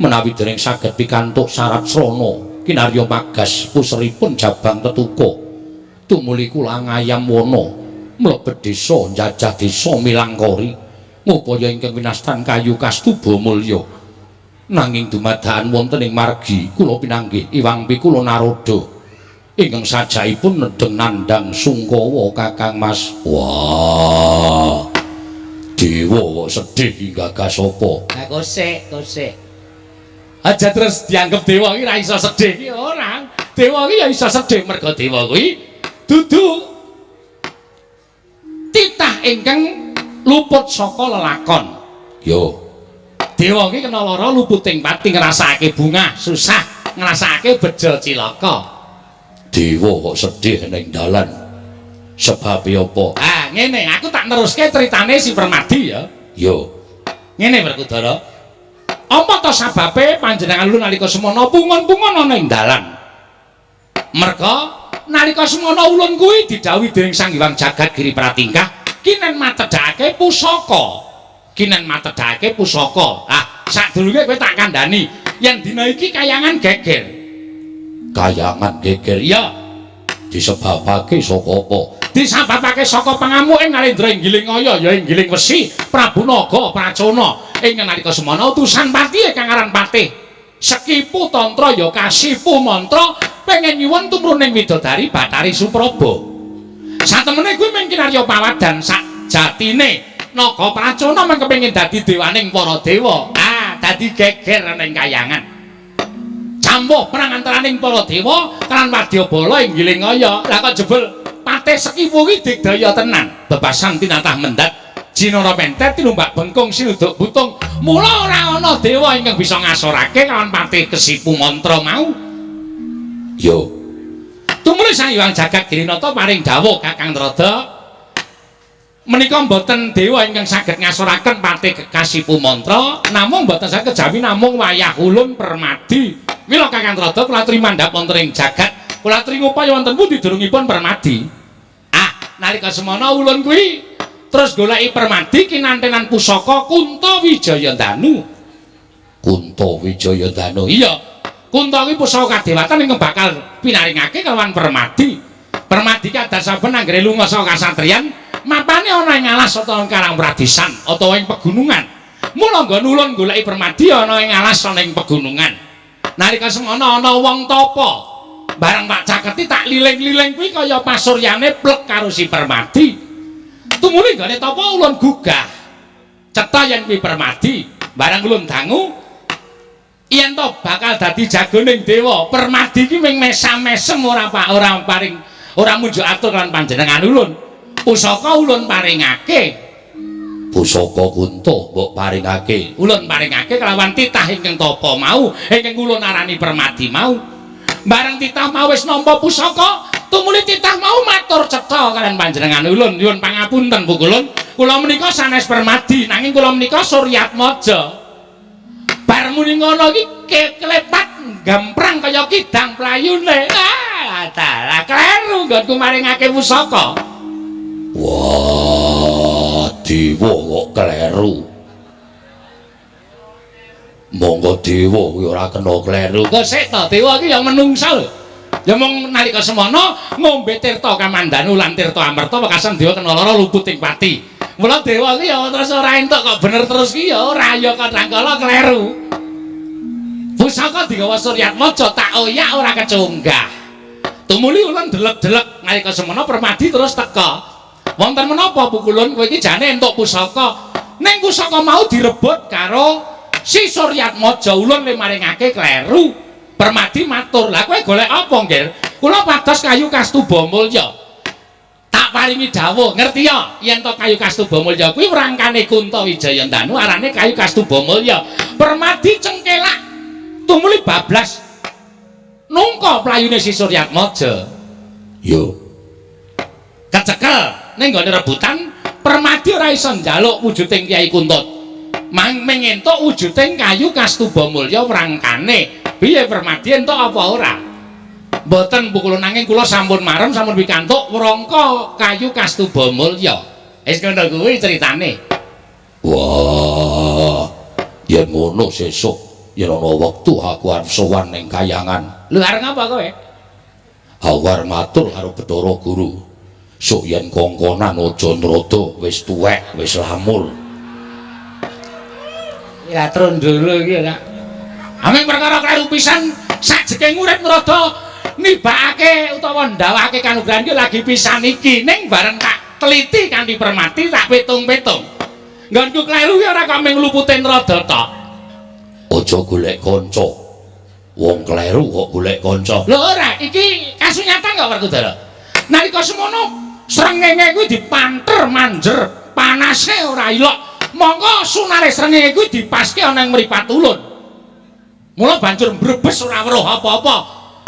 menawi dereng saged pikantuk syarat srana kinarya magas puseripun Jabang Tetuka. Tumuli kula ngayam wana mlebet desa njajah desa Milangkori ngupaya ingkang winastan kayu kastuba mulya. Nanging dumadakan wonten ing margi kula pinanggih iwang pikula Narada ingkang sajaipun nedheng nandhang sungkawa Kakang Mas. Wah, dewa kok sedih gagas apa? Lah kosek, kosek. Aja terus dianggep dewa iki ora iso sedih iki ora. Dewa iki ya iso sedih merga dewa kuwi dudu titah ingkang luput saka lelakon. Yo, dewa iki kena lara luputing pati ngrasakake bungah susah, ngrasakake bejo cilaka. Dewa kok sedih ning dalan. Sebabe apa? Ah, ngene, aku tak neruske critane si Permadi ya. Yo. Ngene Werkudara. Apa to sababe panjenengan lu nalika semono pungun-pungun ana ing dalan? Merga nalika semono ulun kuwi didhawuhi dening Sang Hyang Jagat Giri Pratingkah kinen matedhake pusaka. Kinen matedhake pusaka. Ah, sadurunge kowe tak kandhani yen dina iki kayangan geger. Kayangan geger? Iya. Disebabake saka apa? Disebabake saka pangamuke Narendra Inggiling Aya ya Inggiling Wesi Prabu Naga Pracona ing nalika semana utusan patihe kang aran Patih Sekipu Tantra ya Kasipu Mantra pengen nyuwun tumruning widodari Bathari Supraba. Satemene kuwi mung kinarya pawadan sak jatine Naga Pracona mung kepengin dadi dewaning para dewa. Ah, dadi geger ning kayangan. Campuh perang antaraning para dewa kan wadyabala Inggiling Aya. Lah kok jebul Patih Sekipu kuwi digdaya tenan. Bebasan tinatah mendhat Jinara pentet tinumbak bengkung sinuduk butung. Mula ora ana dewa ingkang bisa ngasorake lawan Patih Kesipu Mantra mau. Yo. Tumuli Sang Hyang Jagat Girinata paring dawuh Kakang Narada menika mboten dewa ingkang saged ngasoraken Patih Kasipu Mantra, namung mboten saged kejawi namung wayah ulun Permadi. Mila Kakang Narada kula aturi mandhap wonten ing jagat, kula aturi ngupaya wonten pundi durungipun Permadi. Ah, nalika semana ulun kuwi Terus goleki Permadi kinantenan pusaka Kunta Wijayandanu. Kunta Wijayandanu. Iya. Kunta kuwi pusaka kadewatan ingkang bakal pinaringake kelawan Permadi. Permadi kadasaben anggere lunga saka kasatriyan, mapane ana ing alas utawa ing Karang Pradisan utawa ing pegunungan. Mula nggon ulun goleki Permadi ana ing alas ana ing pegunungan. Nalika semono ana wong tapa. Bareng tak caketi tak liling-liling kuwi kaya pasuryane plek karo si Permadi. Tumuli nggone tapa ulun gugah. Cetha yen kuwi Permadi, bareng ulun dangu yen to bakal dadi jagoning dewa. Permadi ki ming mesam-mesem ora pak ora paring ora munjuk atur lan panjenengan ulun. Pusaka ulun paringake. Pusaka Kunta mbok paringake. Ulun paringake kelawan titah ingkang tapa mau, ingkang ulun arani Permadi mau. Bareng titah mau wis nampa pusaka, tumuli titah mau matur cetha kalian panjenengan ulun, nyuwun pangapunten Bu Kulun, kula menika sanes Permadi, nanging kula menika Suryatmaja. Bar muni ngono iki kelepat gamprang kaya kidang playune. Ah, dalah kleru nggonku maringake pusaka. Wah, dewa kok kleru. Monggo dewa kuwi ora kena kleru. Kok sik to, dewa iki ya menungsa lho. Ya mung nalika semono ngombe tirta kamandanu lan tirta amerta wekasan dewa kena lara luput ing pati. Mula dewa iki ya terus ora entuk kok bener terus ki ya ora ya kadang-kala kleru. Pusaka digawa Suryatmaja tak oyak ora kecunggah. Tumuli ulun delek-delek nalika semono Permadi terus teka. Wonten menapa Pukulun kowe iki jane entuk pusaka. Ning pusaka mau direbut karo si Suryatmaja ulun le maringake kleru. Permadi matur, "Lah kowe golek apa, Nggir?" "Kula pados kayu Kastuba Mulya." Tak paringi dawuh, ngerti ya? Yen to kayu Kastuba Mulya kuwi wrangkane Kunta Wijayandanu arane kayu Kastuba Mulya. Permadi cengkelak tumuli bablas nungka playune si Suryatmaja. Yo. Kecekel ning nggone rebutan, Permadi ora iso njaluk wujuding Kyai Kunta. Mang mengentuk wujuding kayu Kastuba Mulya wrangkane. Piye Permadi entuk apa ora? Mboten Bu Kulun, nanging kula sampun marem sampun pikantuk wrangka kayu Kastuba Mulya. Wis ngono kuwi critane. Wah, yen ngono sesuk yen ana wektu aku arep sowan ning kayangan. Lho arep ngapa kowe? Aku arep matur karo Bathara Guru. Sok yen kongkonan aja nrada, wis tuwek, wis lamur. Ya trondolo iki ya. Aming perkara kleru pisan sajeke urip nrada nibakake utawa ndawake kanugrahan iki lagi pisan iki ning bareng tak teliti kanthi Permati tak pitung-pitung. Nggonku kleru ki ora kok ming lupute nrada tok. Aja golek kanca. Wong kleru kok golek kanca. Lho ora, iki kasunyatan kok Werkudara. Nalika semono srengenge kuwi dipanter manjer, panase ora ilok. Mongko sunare srengenge kuwi dipaske ana ing mripat ulun. Mula banjur mbrebes ora weruh apa-apa.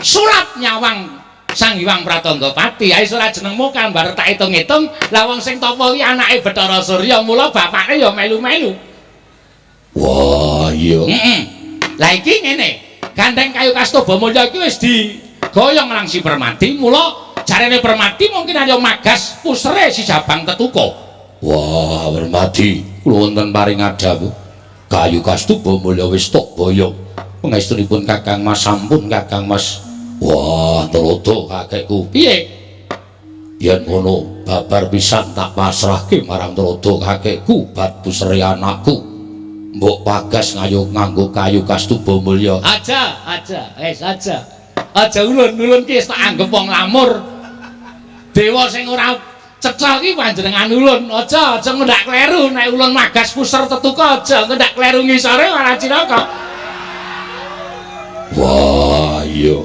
Surat nyawang Sang Hyang Pratanggapati. Ae surat jenengmu kan bareng tak hitung-hitung, lah wong sing tapa kuwi anake Bathara Surya, mula bapake ya melu-melu. Wah, iya. Heeh. Lah iki ngene, gandeng kayu Kastuba Mulya iki wis digoyong nang si Permadi, mula jarene Permadi mungkin ayo magas pusere si Jabang Tetuka. Wah, Permadi, kula wonten paring adhawuh. Kayu Kastuba Mulya wis tok boyong. Pangestunipun Kakang Mas sampun Kakang Mas. Wah, Narada kakekku. Piye? Yen ngono babar pisan tak pasrahke marang Narada kakekku bat pusere anakku. Mbok pagas ngayu nganggo kayu Kastuba Mulya. Aja, aja, wis aja. Aja ulun-ulun ki wis tak anggep wong lamur. Dewa sing ora cetha ki panjenengan ulun. Aja, aja ngendak kleru nek ulun magas puser Tetuka aja ngendak kleru ngisore malah cilaka. Wah, iya.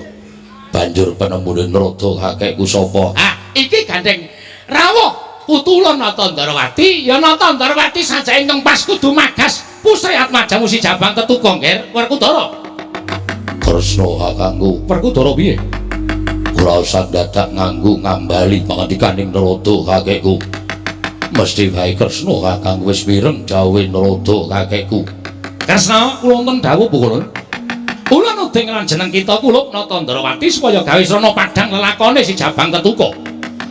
Banjur penemune Narada kakekku sapa? Ah, iki gandeng rawuh putu ulun Nata Ndarawati, ya Nata Ndarawati sajake ingkang pas kudu magas pusre atmajamu si Jabang Tetuka, Ngger Werkudara. Kresna kakangku. Werkudara piye? Ora usah dadak nganggo ngambali pangandikaning Narada kakekku. Mesti wae Kresna kakangku wis mireng dawuhe Narada kakekku. Kresna, kula wonten dawuh Bu Kulun. Ulun nuding lan jeneng kita kulup Nata Ndarawati supaya gawe srana padhang lelakone si Jabang Tetuka.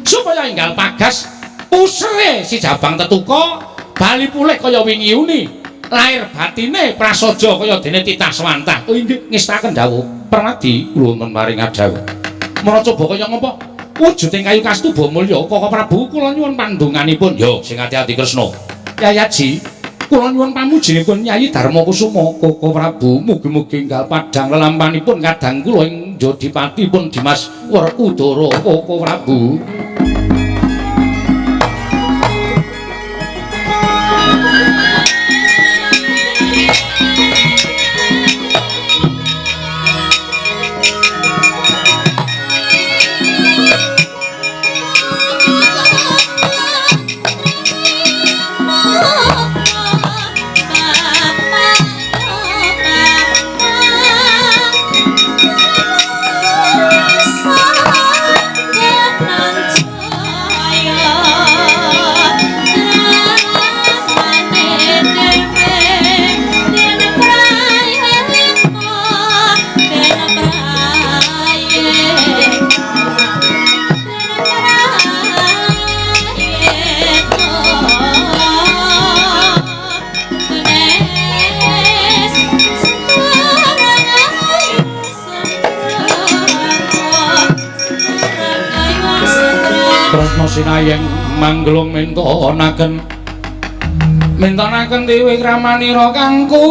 Supaya enggal pagas Pusere si Jabang Tetuka bali pulih kaya wingi uni. Lahir batine prasaja kaya dene titah swantah. Oh inggih ngestaken dawuh. Permadi kula wonten maring dawuh. Mara coba kaya ngapa? Wujuding kayu kastuba mulya Koko Prabu kula nyuwun pandonganipun. Yo sing ati-ati Kresna. Yayaji, kula nyuwun pamujinipun Yayi Darma Kusuma Koko Prabu mugi-mugi enggal padhang lelampanipun kadang kula ing Jodipatipun Dimas Werkudara Koko Prabu. Kresna sinayeng mangglung mintonaken mintonaken dewi kramanira kangku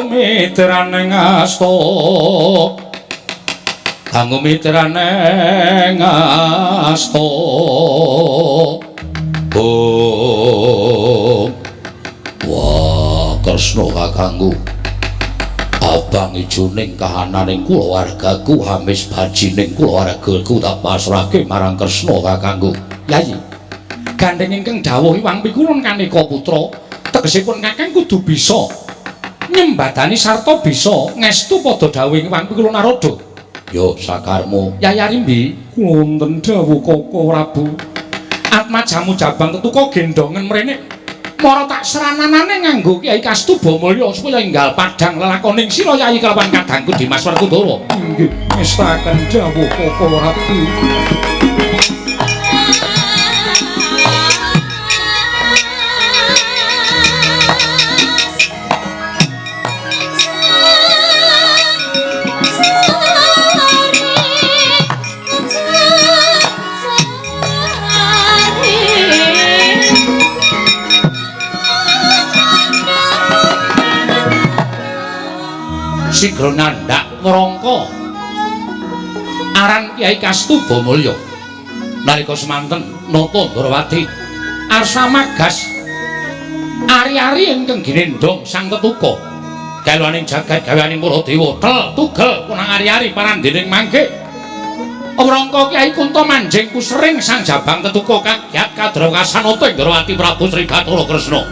mitraning asta kanggo mitraning asta. Oh wah Kresna kakangku abang ijoning kahananing kulawargaku hamis bajining kulawargaku tak pasrahke marang Kresna kakangku. Yayi gandeng ingkang dawuh Iwang Pikulun kaneka putra tegesipun kakang kudu bisa nyembadani sarta bisa ngestu padha dawuh Iwang Pikulun Narada. Yo sakarmu Yayi Arimbi kula wonten dawuh Koko Prabu. Atmajamu Jabang Tetuka gendongen mrene mara tak serananane nganggo Kyai Kastuba Mulya supaya enggal padhang lelakoning sira Yayi kelawan kadangku Dimas Werkudara. Inggih ngestaken dawuh Koko Prabu. Sigra nandhak ngrangka aran Kyai Kastuba Mulya nalika semanten nata Ndrawati arsa magas ari-ari ingkang ginendhong Sang Tetuka galuaning jagat gaweaning para dewa tel tugel punang ari-ari parandening mangke wrangka Kyai Kunta manjing kusering Sang Jabang Tetuka kagyat kadrakasanata Ndrawati Prabu Sri Bathara Kresna.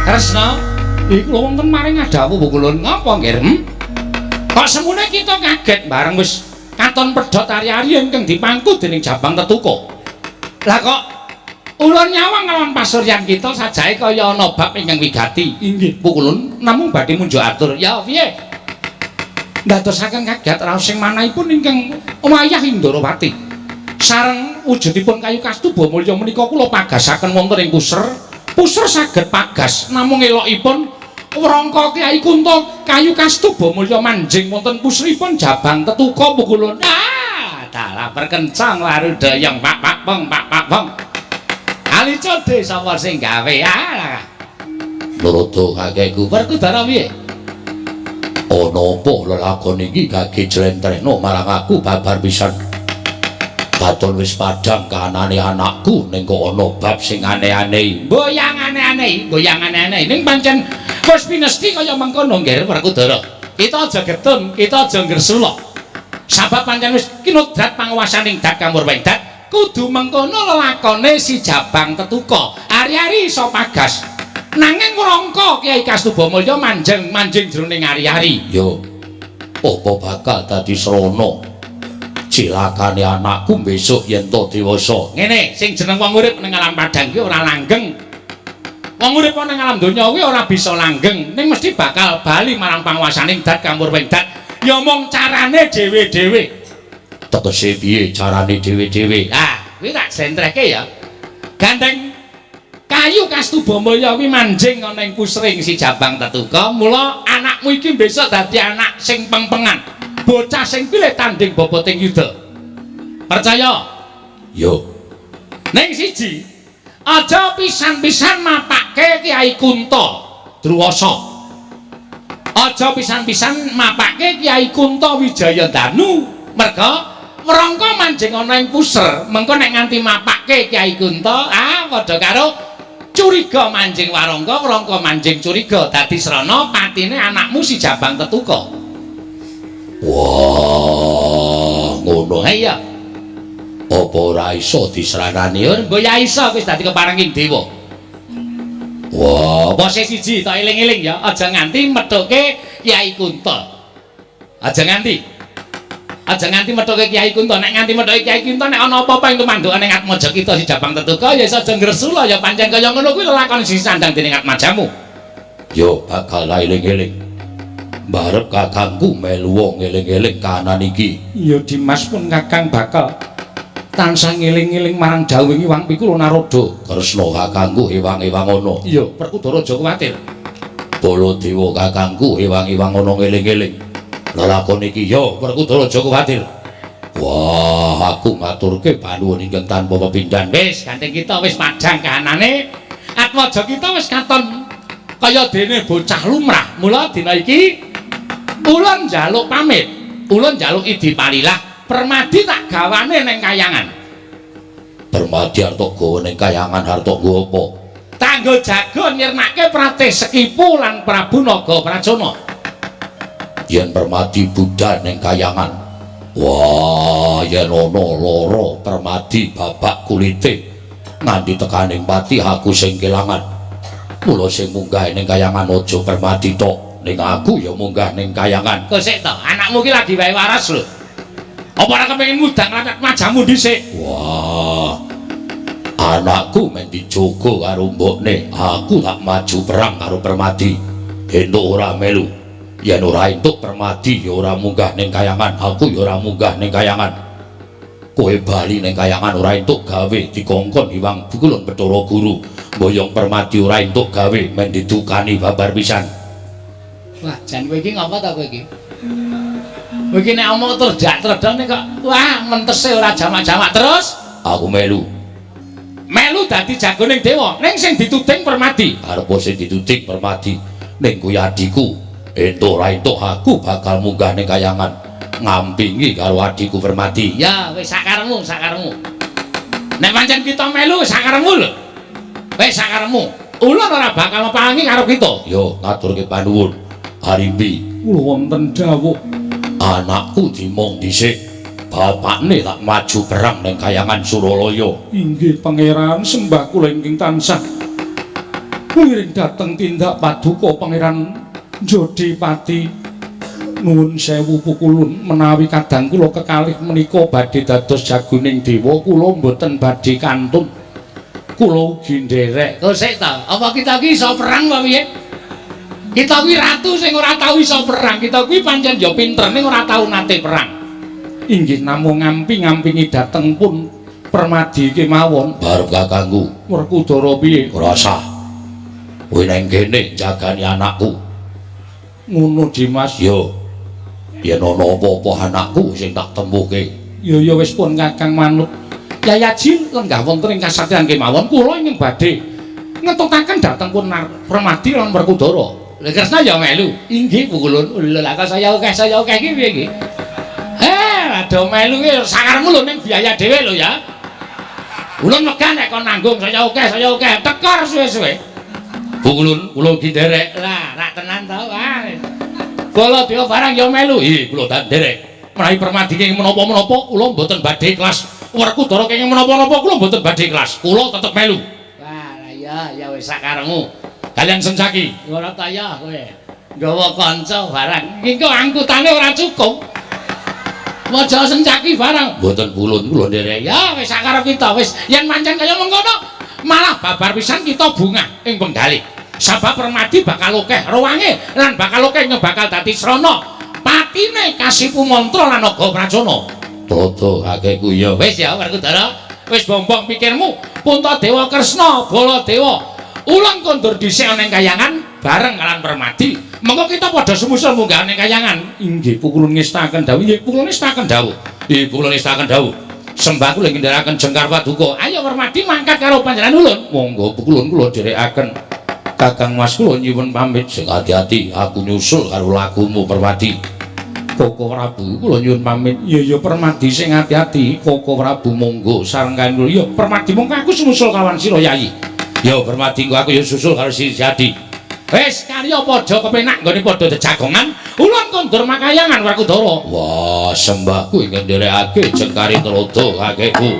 Kresna, iki kula wonten maring dawuh kula ngapa nggih? Kok semune kita kaget bareng wis katon pedhot ari-ari ingkang dipangku dening Jabang Tetuka. Lah kok ulun nyawang nglawan pasuryan kita sajae kaya ana bab ingkang wigati. Inggih, pukulun namung badhe munjuk atur. Ya piye? Ndadosaken kaget raos sing manahipun ingkang wayah Indrawati. Sareng wujudipun kayu kastuba mulya menika kula pagasaken wonten ing puser. Puser saged pagas namung elokipun wrangka Kyai Kunta kayu kastuba mulya manjing wonten puseripun Jabang Tetuka pukulun. Ah, dalah perkencang warudayang pak pak pong pak pak pong. Ali codhe sapa sing gawe? Ah. Narada kakekku Werkudara piye? Ana apa lelakon iki gage jlentrehno marang aku babar pisan. Katon wis padhang kahanane anakku ning kok ana bab sing aneh-aneh. Mboyang aneh-aneh, mboyang aneh-aneh ning pancen wis pinesti kaya mengkono nggih Werkudara. Kita aja getun, kita aja ngresula. Sabab pancen wis kinodrat panguwasaning dat kamurweng dat, kudu mengkono lelakone si Jabang Tetuka. Ari-ari iso pagas. Nanging Wrangka Kyai Kastubamulya manjing jroning ari-ari. Yo. Apa bakal dadi srana? Cilakane anakku besok yen to dewasa. Ngene, sing jeneng wong urip ning alam padhang kuwi ora langgeng. Wong urip ning alam donya kuwi ora bisa langgeng, ning mesti bakal bali marang panguwasaning dat kamurweng dat. Ya mung carane dhewe-dhewe. Tegese piye carane dhewe-dhewe? Ah, kuwi tak jentrehke ya. Gandeng kayu Kastubamulya kuwi manjing ana ing pusring si Jabang Tetuka, mula anakmu iki besok dadi anak sing pengpengan. Bocah sing pilih tanding boboting yuda. Percaya? Yo. Ning siji, aja pisan-pisan mapake Kyai Kunta Druwasa. Aja pisan-pisan mapake Kyai Kunta Wijayandanu, merga Wrangka manjing ana ing puser, mengko nek nganti mapake Kyai Kunta, ah padha karo curiga manjing Warangka, Wrangka manjing curiga dadi srana patine anakmu si Jabang Tetuka. Wah, ngono. Ha iya. Apa ora iso disranani? Ya mbok ya iso wis dadi keparenging dewa. Wah, apa sih siji tak eling-eling ya, aja nganti methuke Kyai Kunta. Aja nganti. Aja nganti methuke Kyai Kunta. Nek nganti methuke Kyai Kunta nek ana apa-apa ing tumandukane ning Atmaja kita si Jabang Tetuka ya iso aja ngresula ya pancen kaya ngono kuwi lelakon sing sandang dening Atmajamu. Yo bakal eling-eling. Barep kakangku melu wong eling-eling kahanan iki. Ya Dimas pun kakang bakal tansah ngeling-eling marang dawuh Hyang Pikula Narada. Kresna kakangku ewang-ewang ana. Iya, Werkudara aja kuwatir. Baladewa kakangku ewang-ewang ana ngeling-eling. Lelakon iki ya Werkudara aja kuwatir. Wah, aku ngaturke panuwun ingkang tanpa pepindhan. Wis, gandeng kita wis padhang kahanane. Atmaja kita wis katon kaya dene bocah lumrah. Mula dina iki ulun njaluk pamit, ulun njaluk idi palilah. Permadi tak gawane ning kayangan. Permadi arep gawa ning kayangan arep nggo apa? Tanggo jaga nyirnake Pratih Sekipu lan Prabu Naga Pracona. Yen Permadi budal ning kayangan, wah yen ana lara Permadi babak kulite nganti tekaning pati aku sing kelangan. Mula sing munggah ning kayangan aja Permadi tok, ning aku ya munggah ning kayangan. Kok sik to, anakmu ki lagi wae waras lho. Apa ora kepengin mudang lan majamu dhisik? Wah, anakku men dijogo karo mbokne, aku tak maju perang karo Permadi. Entuk ora melu. Yen ora entuk Permadi ya ora munggah ning kayangan, aku ya ora munggah ning kayangan. Kowe bali ning kayangan ora entuk gawe dikongkon Hyang Bukulun Bathara Guru. Mboyong Permadi ora entuk gawe men didukani babar pisan. Wah, jan kowe iki ngapa ta kowe iki? Kowe iki nek omong terdak-terdone kok wah mentese ora jamak-jamak terus. Aku melu. Melu dadi jagoning dewa, ning sing dituding Permadi. Arepa sing dituding Permadi, ning kuwi adhiku. Entuk ora entuk aku bakal munggah ning kayangan ngampingi karo adhiku Permadi. Ya wis sakaremu, sakaremu. Nek pancen kita melu sakaremu lho. Wis sakaremu. Ulun ora bakal mepangi karo kita. Yo ngaturke panuwun. Arimbi, kula wonten dawuh. Anakku dimong dhisik, bapakne tak maju perang ning kayangan Suralaya. Inggih pangeran, sembah kula ingkang tansah ngiring dhateng tindak paduka Pangeran Jodipati. Nuwun sewu pukulun menawi kadang kula kekalih menika badhe dados jagoning dewa, kula mboten badhe kantun. Kula ugi nderek. Kok sik ta, apa kita iki iso perang apa piye? Kita kuwi ratu sing ora tau iso perang. Kita kuwi pancen ya pinter ning ora tau nate perang. Inggih namung ngampi-ngampingi dhateng pun Permadi kemawon. Barep kakangku. Werkudara piye? Ora sah. Kowe nang kene jagani anakku. Ngono Dimas. Yo. Yen ana apa-apa anakku sing tak tempuhke. Ya ya wis pun kakang manut. Yayaji lenggah wonten ing kasatriyan kemawon kula ingkang badhe ngetutaken dhateng pun Permadi lan Werkudara. Lha Kresna ya melu. Inggih pukulun. Lha kok saya akeh iki piye iki? Eh, ado melu ki sakaremu lho ning biaya dhewe lho ya. Ulun wegah nek kon nanggung saya akeh tekor suwe-suwe. Pukulun kula ugi nderek. Lah, rak tenan to. Wah. Baladewa barang ya melu. Ih, kula tak nderek. Menawi Permadi kenging menapa-menapa kula mboten badhe ikhlas. Werkudara kenging menapa-napa kula mboten badhe ikhlas. Kula tetep melu. Wah, lah iya ya wis sakaremu. Kalian Sencaki. Ora ta ya kowe. Nggawa kanca barang. Iki kok angkutane ora cukup. Aja Sencaki barang. Mboten pulun kula nderek. Ya wis sakarep kita wis yen pancen kaya mengkono malah babar pisan kita bungah ing penggalih. Sabab Permadi bakal akeh ruwange lan bakal akeh bakal dadi srana. Patine kasipu mantra lan naga pracana. Toto kakekku ya. Wis ya Werkudara, wis bombong pikirmu. Puntadewa Kresna, Baladewa, ulang kondur dhisik ana ing kayangan bareng kalian Permadi. Mengko kita padha sumusul munggah ning kayangan. Inggih pukulun ngestaken dawuh. Inggih pukulun ngestaken dawuh. Inggih pukulun ngestaken dawuh. Sembah kula ngendharaken jengkar paduka. Ayo Permadi mangkat karo panjenengan ulun. Monggo pukulun kula dherekaken. Kakang Mas kula nyuwun pamit. Sing ati-ati aku nyusul karo lagumu Permadi. Koko Prabu kula nyuwun pamit. Iya ya Permadi sing ati-ati. Koko Prabu monggo sareng kalian kula. Ya Permadi monggo aku sumusul kawan sira Yayi. Ya Permadi engko aku ya susul karo si Jadi. Wis karya padha kepenak nggone padha jejagongan, ulun kondur makayangan Werkudara. Wah, sembahku ingkang nderekake jengkare tuladha kakekku.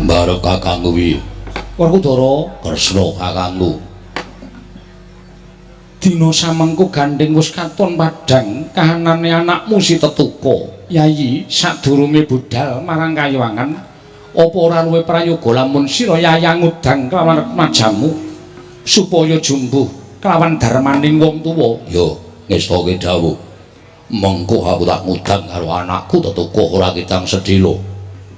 Bareng kakangku piye? Werkudara, Kresna kakangku. Dina samengko gandeng wis katon padhang kahanane anakmu si Tetuka. Yayi, sadurunge budhal marang kayangan, apa ora luwih prayoga lamun sira yayang ngudang kelawan remajamu supaya jumbuh kelawan darmaning wong tuwa? Ya, ngestake dawuh. Mengko aku tak ngudang karo anakku Tetuka ora kitang sedhela.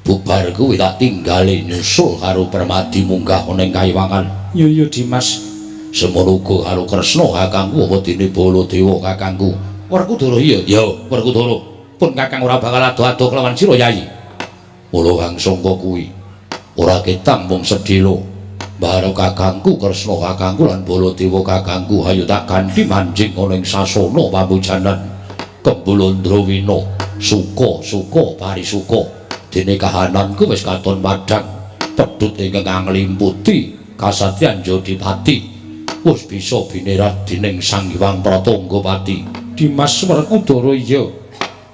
Bubar kuwi tak tinggale nyusul karo Permadi munggah ana ing kayangan. Ya ya Dimas. Semono uga karo Kresna kakangku apa dene Baladewa kakangku. Werkudara iya. Ya, Werkudara. Pun kakang ora bakal ado-ado kelawan sira Yayi. Mula kang sangka kuwi ora ketang mung sedhela. Bareng kakangku Kresna kakangku lan Baladewa kakangku hayo tak ganti manjing ana ing sasana pambujanan. Kembul Andrawina, suka-suka parisuka. Dene kahananku wis katon padhang, pedhut ingkang anglimputi kasatriyan Jodipati wis bisa binerat dening Sang Hyang Pratanggapati. Dimas Werkudara iya.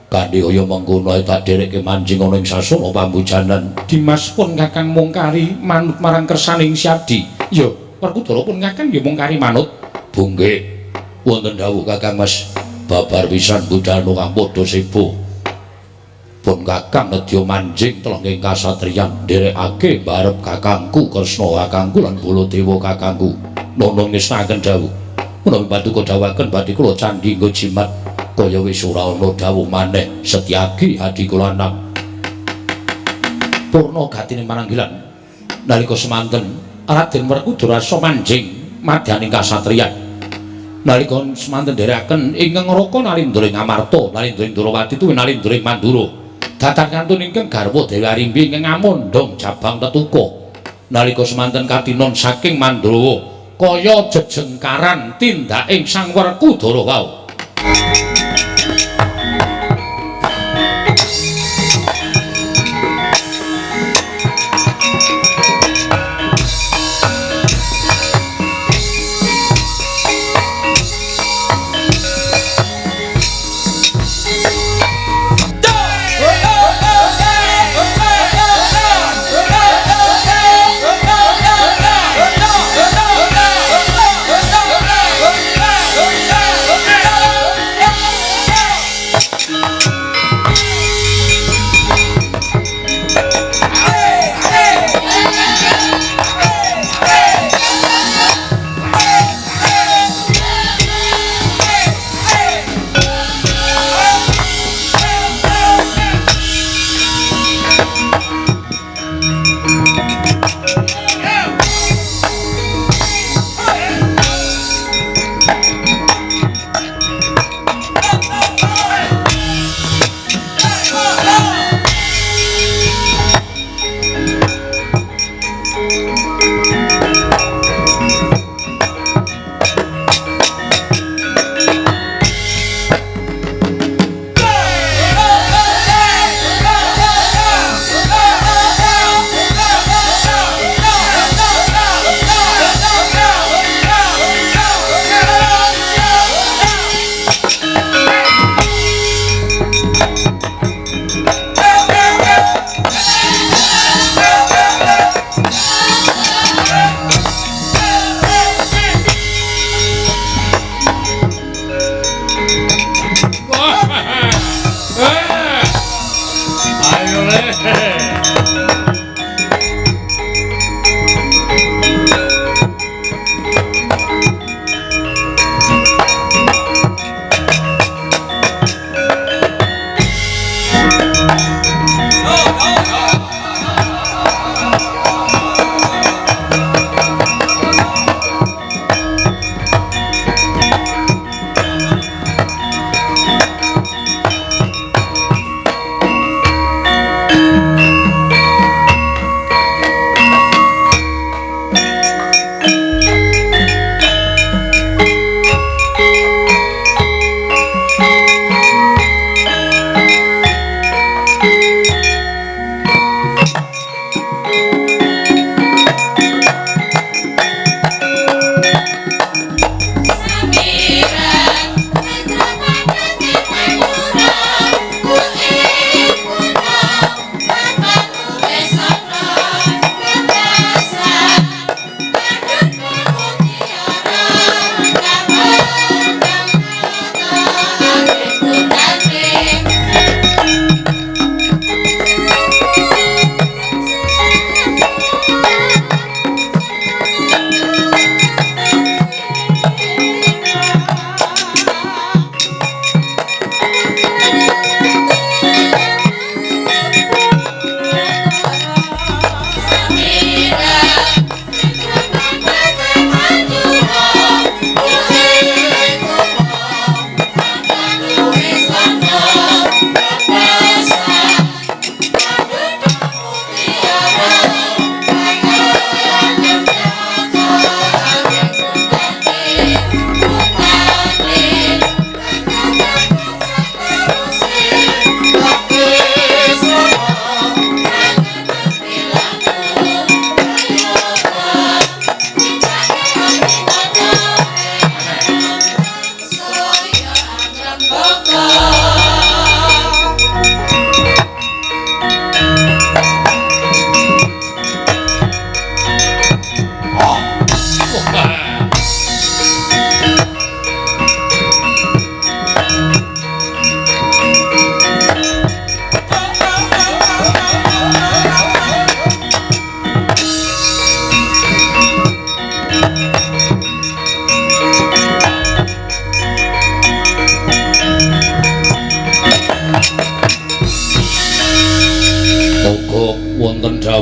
Kanthi kaya mengkono tak dherekke manjing ana ing sasana pambujanan. Dimas pun kakang mung kari manut marang kersaning Syadi. Ya, Werkudara pun kakang ya mung kari manut. Bunggih, wonten dawuh Kakang Mas, babar pisan budal kang padha sebo. Pun kakang nedya manjing telenging kasatriyan nderekake barep kakangku Kresna kakangku lan Baladewa kakangku. Nono ngestaken dawuh. Menawi paduka dawuhaken badhe kula candhi nggo jimat kaya wis ora ana dawuh maneh Setyaki adi kula lanang. Purna gatine mananggilan nalika semanten Raden Werkudara manjing madyaning kasatriyan. Nalika semanten nderekaken ingkang Raka Nalindra ing Amarta, Nalindra ing Ndrawati tuwi Nalindra ing Mandura. Datan kantun ingkang garwa Dewi Arimbi ingkang ngamondhong jabang Tetuka. Nalika semanten katinon saking Mandrawa kaya jejengkaran tindaking Sang Werkudara wau.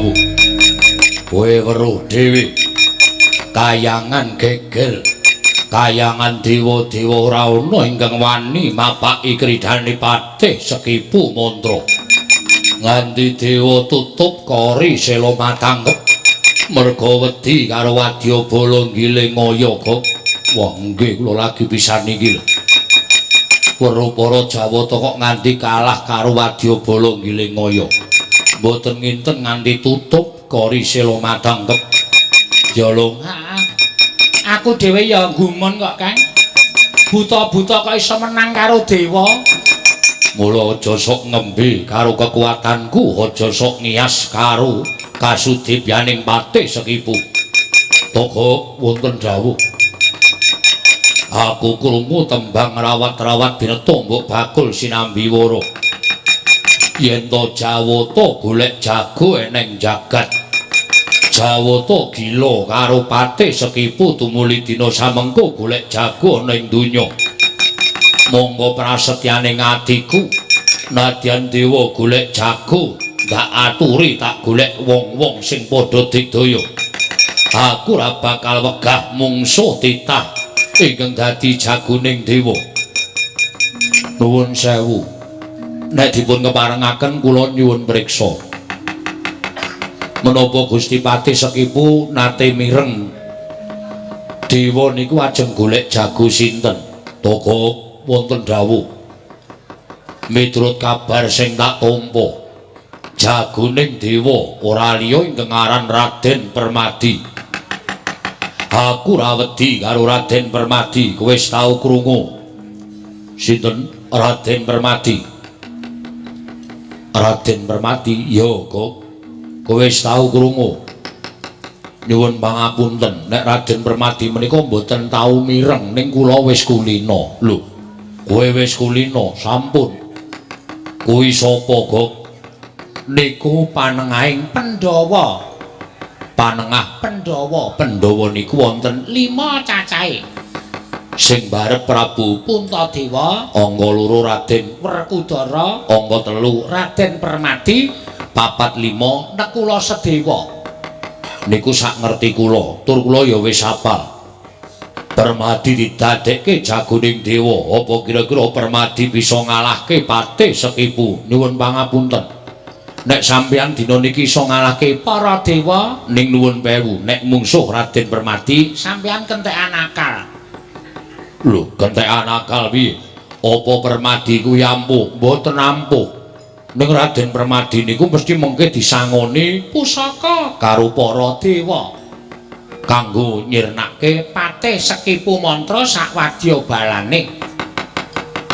dawuh. Kowe weruh dhewe. Kayangan gegel. Kayangan dewa-dewa ora ana ingkang wani mapaki kridhane Patih Sekipu Mantra. Nganti dewa tutup kori sela matangkep merga wedi karo wadyabala nggiling ngaya. Wah, nggih kula lagi pisan niki lho. Weruh para Jawata kok nganti kalah karo wadyabala nggiling ngaya. Mboten nginten nganti tutup kori sela matangkep. Jalung, aku dhewe ya gumun kok, Kang. Buta-buta kok iso menang karo dewa. Mula aja sok ngembe karo kekuatanku, aja sok ngiyas karo kasudipyaning Patih Sekipu. Togok wonten dawuh. Aku krungu tembang rawat-rawat bineta mbok bakul sinambi wara. Yen to Jawata golek jago eneng jagat. Jawata gila karo Patih Sekipu tumuli dina samengko golek jago ana ing donya. Monggo prasetyane ngatiku, nadyan dewa golek jago, ndak aturi tak golek wong-wong sing padha digdaya. Aku ora bakal wegah mungsuh titah ingkang dadi jagoning dewa. Nuwun sewu. Nek dipun keparengaken kula nyuwun priksa. Menapa Gusti Patih Sekipu nate mireng dewa niku ajeng golek jago sinten? Toko wonten dawuh. Miturut kabar sing tak tampa, jagoning dewa ora liya ingkang aran Raden Permadi. Aku ora wedi karo Raden Permadi, kowe wis tau krungu? Sinten Raden Permadi? Raden Permadi, ya kok. Kowe wis tau krungu? Nyuwun pangapunten, nek Raden Permadi menika mboten tau mireng, ning kula wis kulina. Lho, kowe wis kulina? Sampun. Kuwi sapa, Gok? Niku panengahing Pandhawa. Panengah Pandhawa. Pandhawa niku wonten 5 cacahe. Sing barep Prabu Puntadewa, angka 2 Raden Werkudara, angka 3 Raden Permadi, 4 5 Nekula Sedewa. Niku sak ngerti kula, tur kula ya wis hafal. Permadi didadekke jagoning dewa, apa kira-kira Permadi bisa ngalahke Patih Sekipu? Nyuwun pangapunten. Nek sampeyan dina niki iso ngalahke para dewa, ning nuwun pewu, nek mungsuh Raden Permadi sampeyan kentekan akal. Lho, kentekan akal piye? Apa Permadi kuwi ampuh? Mboten ampuh. Ning Raden Permadi niku mesti mengke disangoni pusaka karo para dewa kanggo nyirnake Patih Sekipu Mantra sak wadya balane.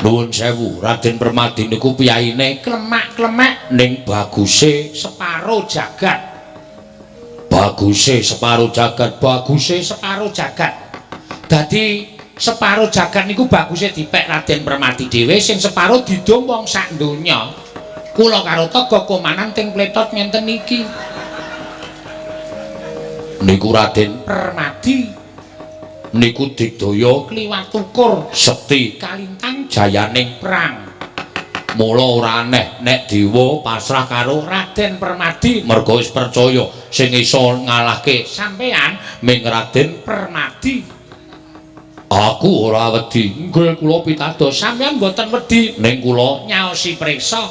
Nuwun sewu, Raden Permadi niku piyaine klemak-klemek ning baguse separo jagat. Baguse separo jagat, baguse separo jagat. Dadi separo jagat niku baguse dipek Raden Permadi dhewe, sing separo didum wong sak donya. Kula karo Toga komanan ting pletot ngenten niki. Niku Raden Permadi niku digdaya kliwat ukur sekti kalintang jayaning perang. Mula ora aneh nek dewa pasrah karo Raden Permadi, merga wis percaya sing iso ngalahke sampean ming Raden Permadi. Aku ora wedi. Nggih kula pitados, sampean mboten wedi ning kula nyaosi priksa.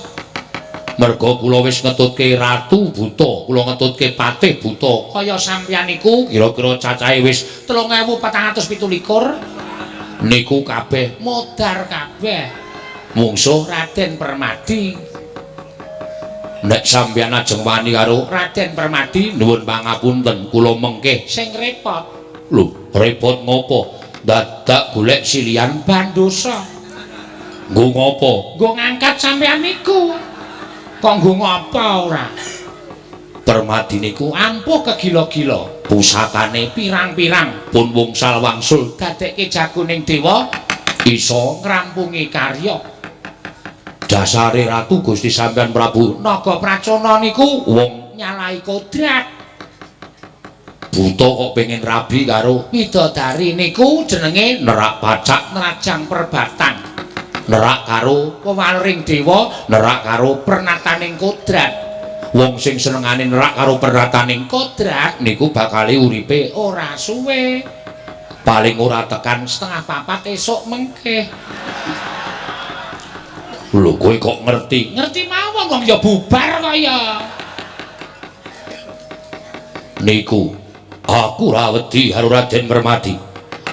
Merga kula wis ngetutke Ratu Buta, kula ngetutke Patih Buta. Kaya sampeyan niku kira-kira cacahe wis 3427 niku kabeh modar kabeh mungsuh Raden Permadi. Nek sampeyan ajeng wani karo Raden Permadi, nuwun pangapunten kula mengke sing repot. Lho, repot ngopo? Dadak golek silian bandosa. Nggo ngopo? Nggo ngangkat sampeyan niku. Kok nggo ngapa ora? Permadi niku ampuh kegila-gila, pusakane pirang-pirang pun wungsal wangsul dadekke jagoning dewa iso ngrampungi karya. Dasare Ratu Gusti sampeyan Prabu Naga Pracona niku wong nyalahi kodrat. Buta kok pengen rabi karo widodari niku jenenge nerak pacak nerajang perbatang, nerak karo wewaluring dewa, nerak karo pernataning kodrat. Wong sing senengane nerak karo perataning kodrat niku bakale uripe ora suwe. Paling ora tekan 3:30 esuk mengke. Lho kowe kok ngerti? Ngerti mawon wong ya bubar kaya. Niku aku ora wedi karo Raden Permadi.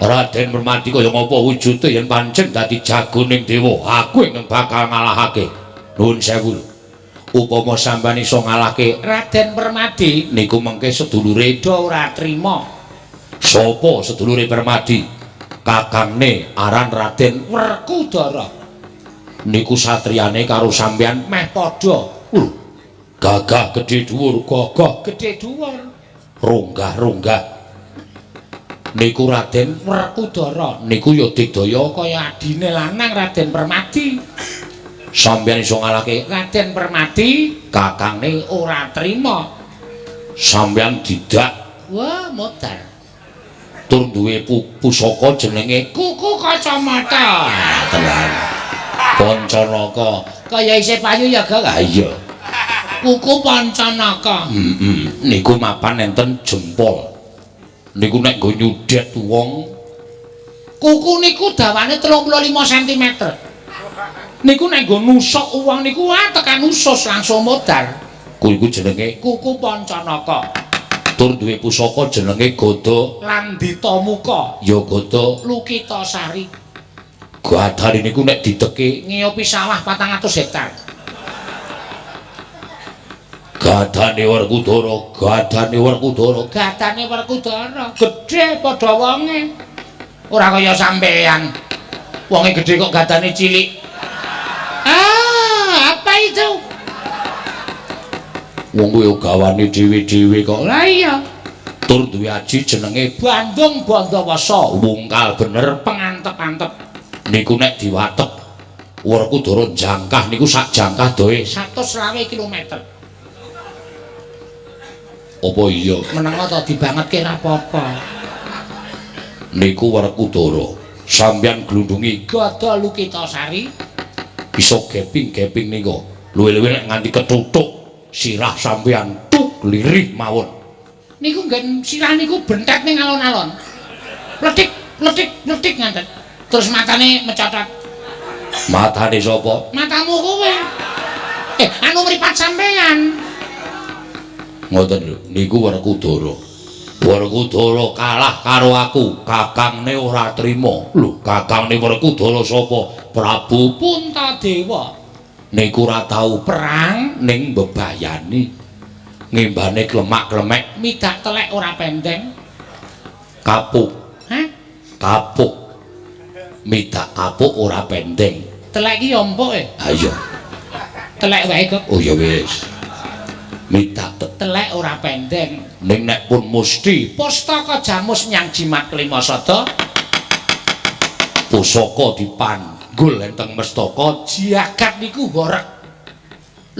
Raden Permadi kaya ngapa wujude yen pancen dadi jagoning dewa, aku ingkang bakal ngalahake. Nuwun sewu. Upama sampeyan iso ngalahke Raden Permadi niku mengke sedulure do ora trima. Sapa sedulure Permadi? Kakangne aran Raden Werkudara. Niku satriyane karo sampeyan meh padha. Gagah gedhe dhuwur, gagah gedhe dhuwur. Runggah-runggah. Niku Raden Werkudara niku ya digdaya kaya adine lanang Raden Permadi. Sampeyan iso ngalahke Raden Permadi, kakangne ora trima. Sampeyan didak, wah modar. Tur duwe pusaka jenenge kuku kacamata. Tenan. Pancanaka. Kaya isih payu ya, Gak? Ha iya. Kuku Pancanaka. Heeh. Niku mapan enten jempol. Niku nek nggo nyudhet wong, kuku niku dawane 35 cm. Niku nek nggo nusuk wong niku wah tekan usus langsung modar. Kuwi iku jenenge kuku Pancanaka. Tur duwe pusaka jenenge Gada Landita Muka, ya Gada Lukitasari. Gadane niku nek dideke ngiopi sawah 400 hektar. Gadane Werkudara, gadane Werkudara, gadane Werkudara, gedhe padha wonge. Ora kaya sampean. Wonge gedhe kok gadane cilik. Ah, apa itu? Wong kuwi gawane dhewe-dhewe kok. Lah iya. Tur duwe aji jenenge Bandung Bandawasa, wungkal bener pengantep-antep. Niku nek diwatek Werkudara jangkah niku sak jangkah doe 120 km. Apa iya? Meneng ta dibangetke ra apa-apa. Niku Werkudara. Sampeyan glundungi Gada Lukitasari iso geping-geping niku. Luwih-luwih nek nganti ketutuk sirah sampeyan tuk lirih mawon. Niku nggen sirah niku bentet ning alon-alon. Pletik, pletik, pletik nganten. Terus matane mecotot. Matane sapa? Matamu kowe. Anu mripat sampeyan. Ngoten lho, niku Werkudara. Werkudara kalah karo aku, kakangne ora trima. Lho, kakangne Werkudara sapa? Prabu Puntadewa. Niku ora tau perang ning mbebayani. Ngimbane klemak-klemek, midak telek ora pendeng. Kapuk. Hah? Kapuk. Midak kapuk ora pendeng. Telek iki ya empuk e. Ha iya. Telek wae kok. Oh ya wis. Midak telek ora pendeng. Ning nek pun musti pustaka jamus nyang jimat kelima sada pusaka dipanggul enteng mestaka jagat niku horeg.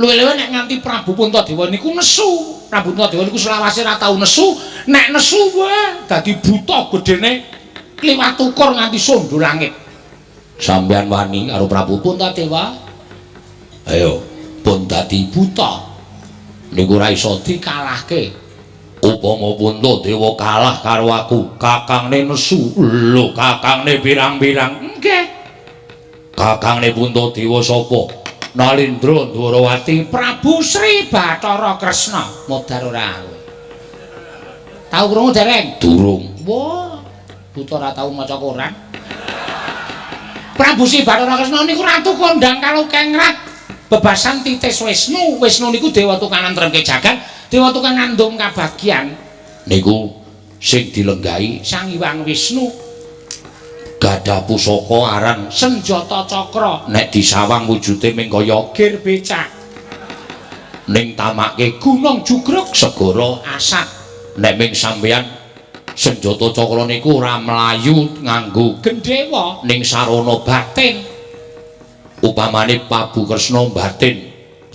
Luwih-luwih nek nganti Prabu Puntadewa niku nesu. Prabu Puntadewa niku selawase ora tau nesu, nek nesu wae dadi buta gedene kliwat ukur nganti sondo langit. Sampeyan wani karo Prabu Puntadewa? Ayo, pun dadi buta. Niku ora iso dikalahke. Upama Puntadewa kalah karo aku, kakangne nesu. Lho, kakangne pirang-pirang? Nggih. Kakangne Puntadewa sapa? Nalindra Ndwarawati Prabu Sri Bathara Kresna. Modar ora kowe? Tau krungu dereng? Durung. Wah, buta ora tau maca koran. Prabu Sri Bathara Kresna niku ratu kondang kalukengrat bebasan titis Wisnu. Wisnu niku dewa tukang nentremke jagat, dewa tukang ngandung kabagyan. Niku sing dilenggahi Sang Hyang Wisnu. Gadah pusaka aran senjata cakra. Nek disawang wujude ming kaya gir becak. Ning tamake gunung jugruk segara asat. Nek ming sampeyan senjata cakra niku ora mlayu nganggo gendhewa ning sarana batin. Upamane Prabu Kresna batin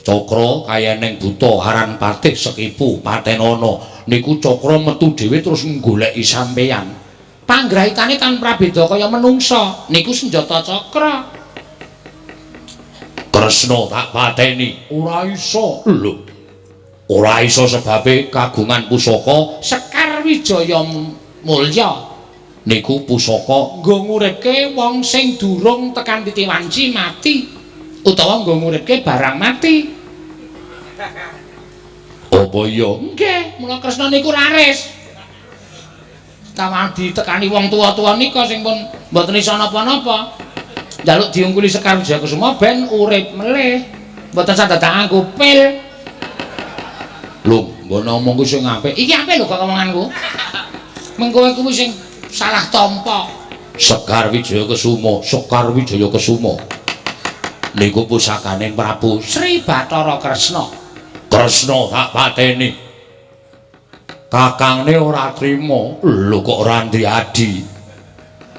cakra kaya ning buta aran Patih Sekipu Patenana niku cakra metu dhewe terus nggoleki sampeyan. Panggrahitane tan prabeda kaya menungsa niku senjata cakra. Kresna tak pateni ora iso. Lho, Ora iso sebabe kagungan pusaka Sekar Wijaya Mulya. Niku pusaka nggo nguripke wong sing durung tekan titi wanci mati utawa nggo nguripke barang mati. Apa iya? Nggih, mula Kresna niku laris. Tawan ditekani wong tuwa-tuwa nika sing pun mboten iso napa-napa. Njaluk diungkuli Sekar Wijaya Kusuma ben urip melih. Mboten sadadak nganggo pil. Lho, mbok ngomong ku sing apik. Iki apik lho kok omonganku. Mengko kuwi sing salah tampa. Sekar Wijaya Kusuma, Sekar Wijaya Kusuma. Niku pusakane Prabu Sri Bathara Kresna. Kresna tak pateni. Kakangne ora trima. Lho kok ora ndhi adi.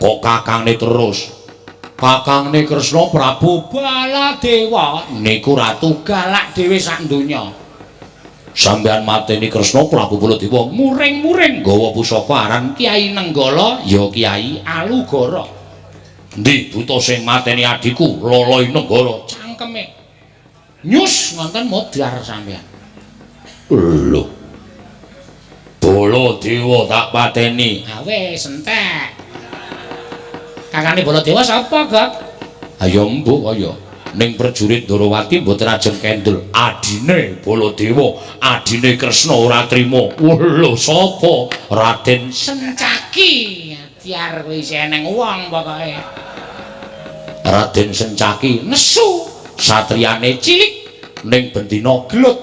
Kok kakangne terus. Kakangne Kresna Prabu Baladewa niku ratu galak dhewe sak donya. Sampeyan mateni Kresna Prabu Baladewa muring-muring nggawa pusaka aran Kyai Nenggala ya Kyai Alugara. Endi buta sing mateni adhiku Loloi Nenggala? Cangkeme nyus ngonten modar sampeyan. Lho Baladewa tak pateni. Ha wis entek. Kakane Baladewa sapa, Gok? Ayo mbuh kaya ning prajurit Ndorowati mboten ajeng kendel. Adine Baladewa, adine Kresna ora trima. Lho sapa? Raden Sencaki. Diar kuwi isih eneng wong pokoke. Raden Sencaki nesu, satriyane cilik ning bendina gelut.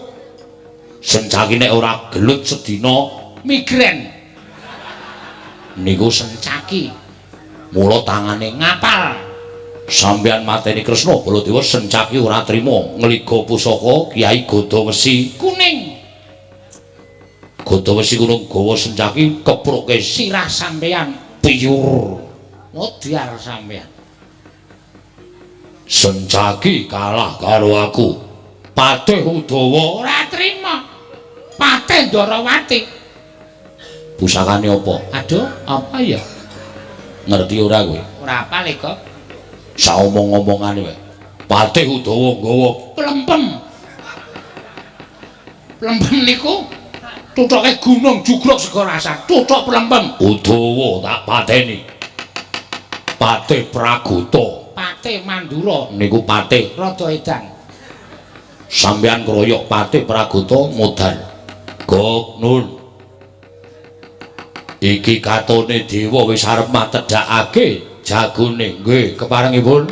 Sencaki nek ora gelut sedina migren. Niku Sencaki. Mula tangane ngapal. Sampeyan mateni Kresna Baladewa Sencaki ora trima ngliga pusaka Kyai Godhawesi kuning. Godhawesi kuning gawa Sencaki kepruke sirah sampeyan piyur. Modar sampeyan. Sencaki kalah karo aku. Patih Udawa ora trima. Patih Ndorowati. Pusakane apa? Aduh, apa ya? Ngerti ora kowe? Ora apal kok. Saomong-omongane wae. Patih Udawa nggawa plempem. Plempem niku tuthoke gunung jugruk segara asar. Tuthuk plempem. Udawa tak pateni. Patih Pragota, Patih Mandura niku patih rada edan. Sampeyan kroyok Patih Pragota modar. Gok nun. Iki katone dewa wis arep matedhakake jagone. Nggih, keparengipun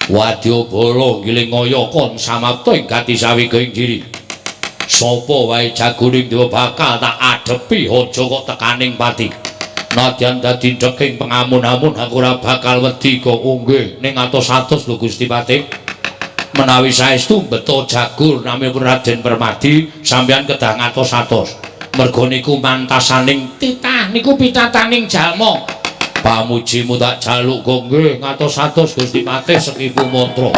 wadyabala ngiling ngaya kon samapta ing gati sawiga ing diri. Sapa wae jagoning dewa bakal tak adepi, aja kok tekaning pati. Nadyan dadi ndeking pengamun-amun aku ora bakal wedi kok. Nggih, ning atos-atos lho Gusti Patih. Menawi saestu beto jago namipun Raden Permadi, sampeyan kedah ngatos-atos. Merga niku mantasaning titah niku pitataning jalma. Pamujimu tak jaluk kok. Nggih, ngatos-atos Gusti Patih sekipu mantra.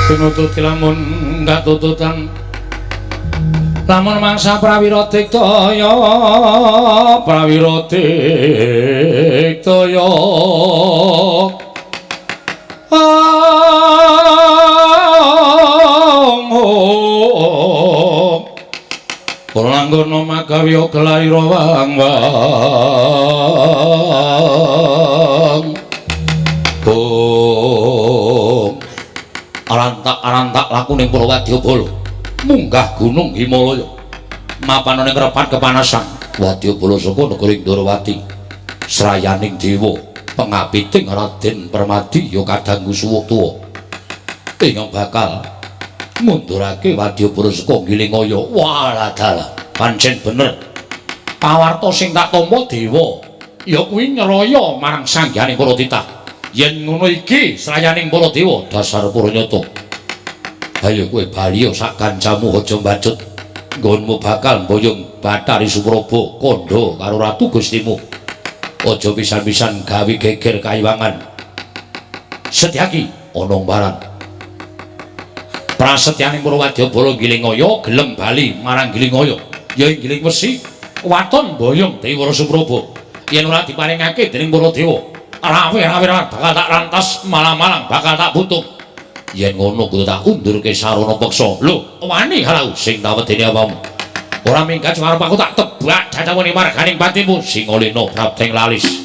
Tinutut lamun katututan lamun mangsa prawira diktaya prawira diktaya Para langgana magawi gelaira wang wang. Om. Arantak-arantak mlaku ning para wadyabala munggah gunung Himalaya mapan ning repat kepanasan wadyabala saka negeri Ndorowati srayaning dewa pengapiting Raden Permadi ya kadangku suwuk tuwa ingkang bakal mundurake wadyabala saka Gilingaya. Walah dalah pancen bener pawarta sing tak tampa dewa ya kuwi nyraya marang sanghyane para titah. Yen ngono iki srayaning para dewa dasar para nyata. Ayo kowe bali sak kancamu aja mbacut. Nggonmu bakal mboyong Bathari Supraba kandha karo ratu Gustimu. Aja pisan-pisan gawe geger kaiwangan. Setyaki ana mbaran. Prasetyaning para wadyabala Gilingaya gelem bali marang Gilingaya. Ya ing Giling Wesi waton mboyong Dewa Supraba. Yen ora diparingake dening para dewa, rawe-rawe bakal tak rantas, malang-malang bakal tak butuh. Yen ngono kudu tak undurke sarana peksa. Lho, wani halau sing tak wedeni apamu. Ora minggat arep aku tak tebak dadawane marganing patimu Singalena prapteng lalis.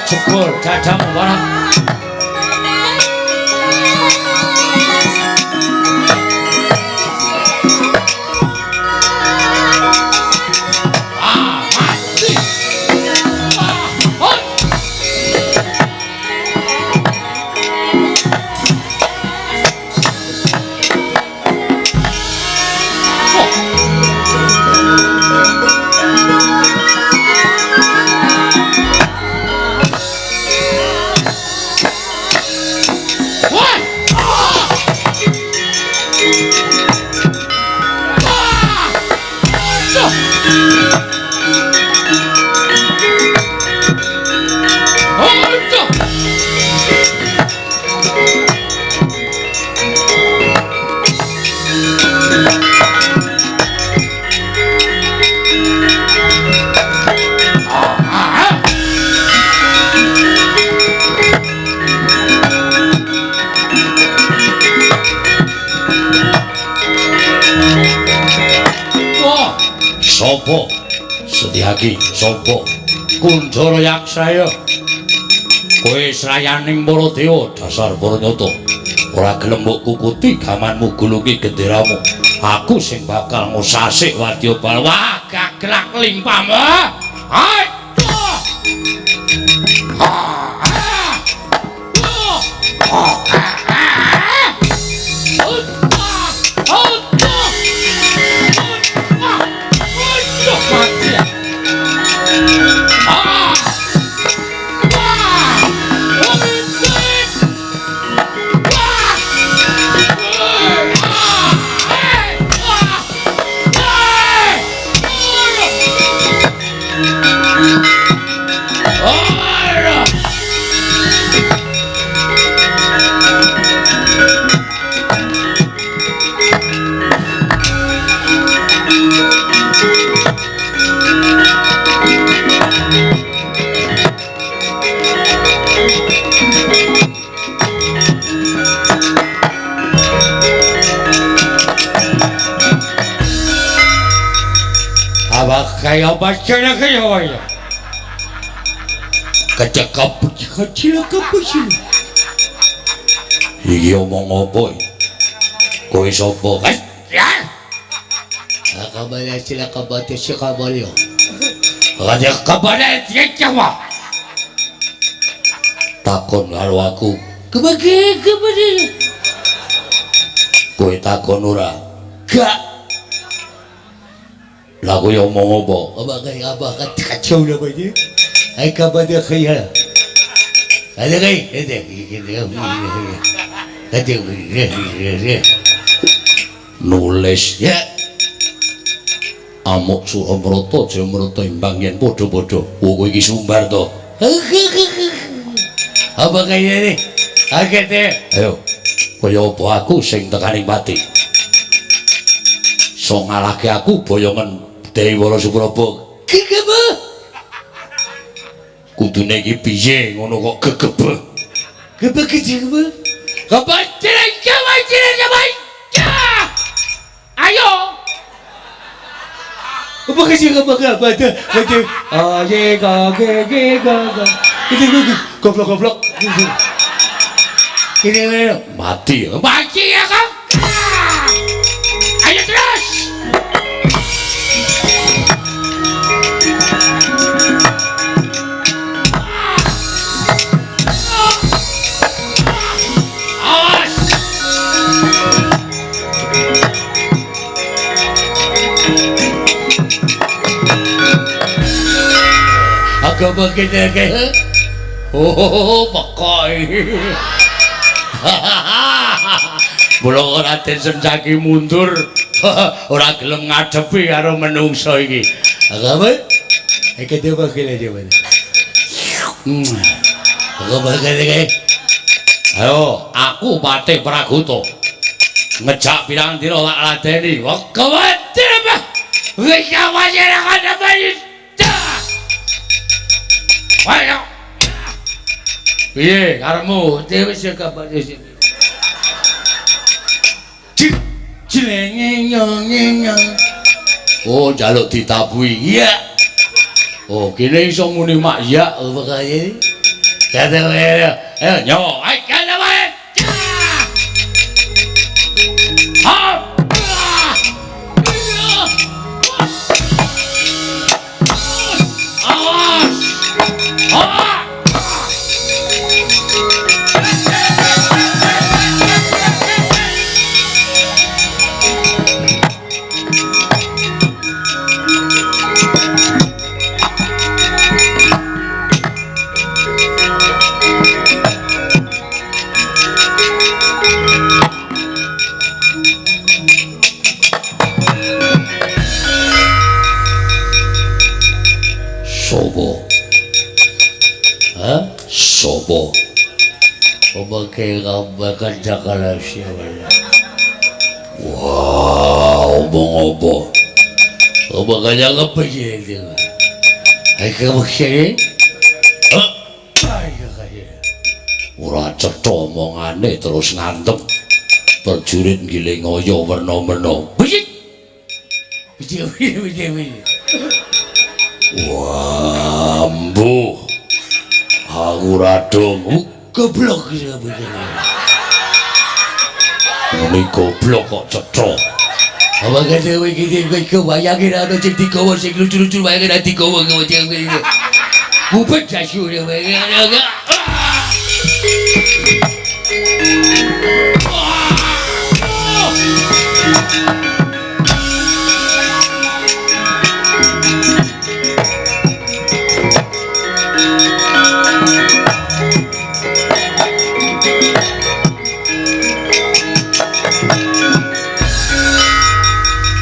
Jebol dadamu warang. Mati. Sapa? Setyaki, sapa? Kunjara Yaksaya. Kowe srayaning para dewa dasar para nyata. Ora gelem mbok kukuti gamanmu gulungi genderamu. Aku sing bakal ngusasik wadya bal. Wah, gaglak limpahmu. Aduh. Kaya baca kaya waya. Kecekap kecil kecil. Iki omong apa iki? Kowe sapa? Ya. Akabala sila kabate sikabalyo. Raja kabale tiyawa. Takon karo aku. Kebagi kebagi. Kowe takon ora? Gak. Lah kowe omong apa? Apa kaya apa kacau lah ini. Ai kabade khaya. Ada kai? Ada. Ada. Nulis ya. Amuk Suramrata Jayamrata imbang yen padha-padha. Oh kowe iki sumbar to. Apa kaya ini? Akete. Ayo. Kaya apa aku sing tekaning pati? So ngalahke aku boyongan Dewara Supraba. Gegebeh. Kudune iki piye ngono kok gegebeh. Gebeh gegebeh. Ayo. Gebeh gebeh gebeh gebeh. Ah ye ga ge ge ga ga. Goblok goblok. Ini mati. Mati ya kau. Ayo terus. Awas. Agak begini. Oh, pokoknya. Mula Raden Sencaki mundur, ora gelem ngadepi karo menungso iki. Agama? Iki dewa kene dewa. Agama kene. Ayo, aku Patih Pragoto. Ngejak pirang dina tak ladeni. Kewati apa? Wis ayo. Piye karepmu? Dhewe sing kabar sing. Oh, njaluk ditabuhi. Iya. Oh, kene iso muni mak ya apa kae? Kate ayo nyo. Ayo kene wae. Awas. Ah. Sopo? Hah? Sopo? Wah, omong apa? Ora cetha omongane terus ngantem. Prajurit ngiling aya werna-werna. Biji. Biji biji biji. Wah, mbuh. Aku ora dong. Goblok. Muni goblok kok cetha. Apa kene kowe iki kowe wayange ra ono sing digawa sing lucu-lucu wayange ra digawa kowe. Bubet jasu kowe.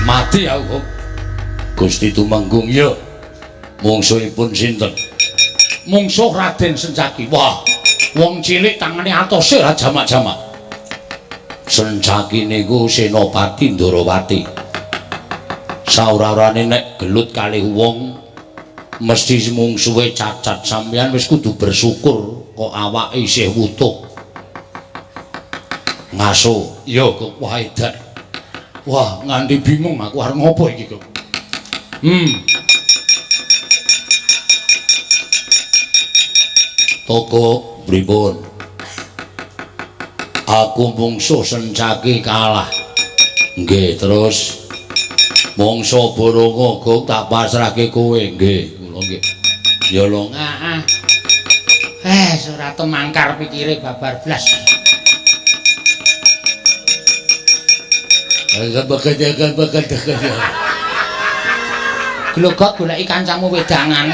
Mati aku. Gusti Tumenggung ya. Mungsuhipun sinten? Mungsuh Raden Sencaki. Wah, wong cilik tangane atose ora jamak-jamak. Sencaki niku Senopati Ndorowati. Saura-urane nek gelut kalih wong mesti mungsuhe cacat. Sampeyan wis kudu bersyukur kok awake isih wutuh. Ngaso, ya kok wah edan. Wah, nganti bingung aku arep ngopo iki kok. Toko pripun? Aku mungsuh Sencaki kalah. Nggih, terus mungsuh Boronga kok tak pasrahke kowe. Nggih, kula nggih. Ya lho, heeh. Ora temangkar pikire babar blas. Glogok goleki kancamu wedangan.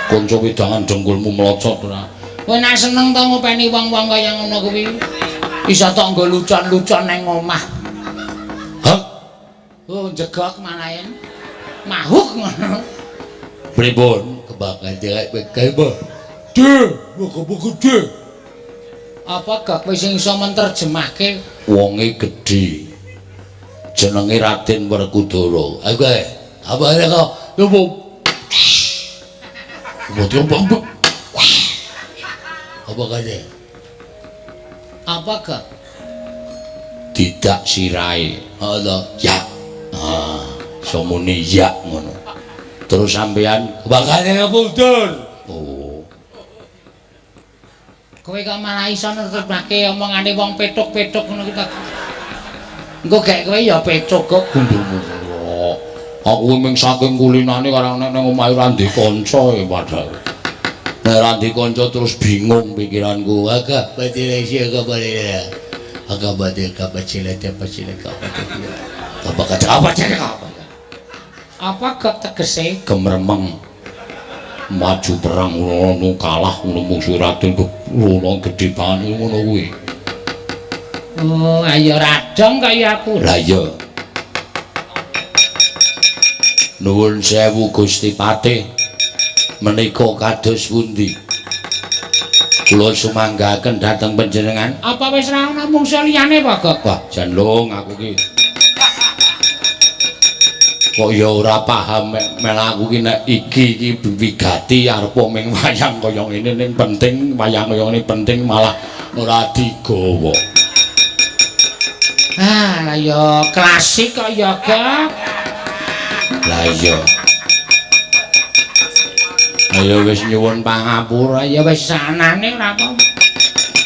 Kanca wedangan dengkulmu mlocot ora. Kowe nek seneng to ngopeni wong-wong kaya ngono kuwi. Isa tok nggo lucon-lucon nang omah. Hah? Oh, jegok malahen. Mahuk ngono. Pripun? Kebakan direk bekel. De, muga-muga de. Apa gak kowe sing iso menterjemahke wonge gedhe? Jenenge Raden Werkudara. Aku apa kok? Lho. Apa kate? Apa gak? Tidak sirahe. Allah. Ya. Ah, iso muni ya ngono. Terus sampean bakane mundur. Oh. Kowe kok malah iso nerjemahke omongane wong petuk-petuk ngono ki ta. Engko gek kowe ya petuk kok gundulmu. Aku mung saking kulinane karang nek nang omahe ora ndek kanca ya padahal. Nek ora ndek kanca terus bingung pikiranku. Agak batire sih kabare. Agak batire kabacile tepacile kabacile. Apa kata apa cek apa? Apa gak tegese gemremeng maju perang ngono kalah ngono mungsuh Raden ngono gedhe banget ngono kuwi. Oh, ayo radong kaya aku. Lah iya. Nuwun sewu Gusti Patih. Menika kados pundi? Kula sumanggaken dhateng panjenengan. Apa wis ra ana mungsuh liyane apa, Gok? Wah, jan lung aku ki. Kok ya ora paham mel aku ki nek iki iki wigati arep ming wayang kaya ngene ning penting wayang kaya ngene penting malah ora digawa. Ah, lah ya klasik kok ya, Gok. Lah iya. Ayo wis nyuwun pangapura ya wis sanane ora apa.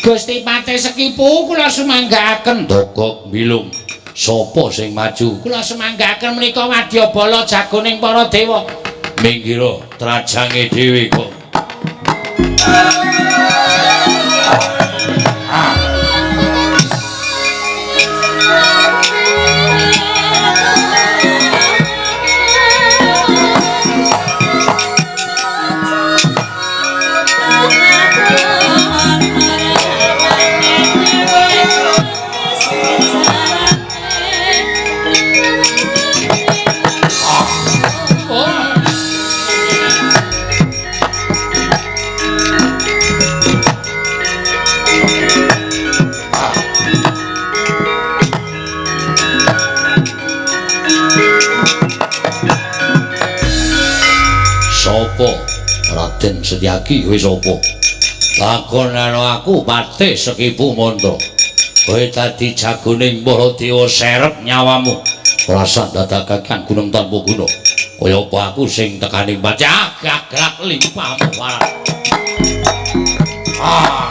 Gusti Patih Sekipu kula sumanggaaken. Togok bilung. Sapa sing maju? Kula sumanggaaken menika wadyabala jagoning para dewa. Minggiro trajange dhewe kok. Sapa Raden Setyaki kowe sapa? Takon karo aku Patih Sekipu Mantra. Kowe dadi jagoning para dewa serep nyawamu. Rasa dadakaken gunung tanpa guna. Kaya apa aku sing tekaning pati gagrak limpamu warak. Ah.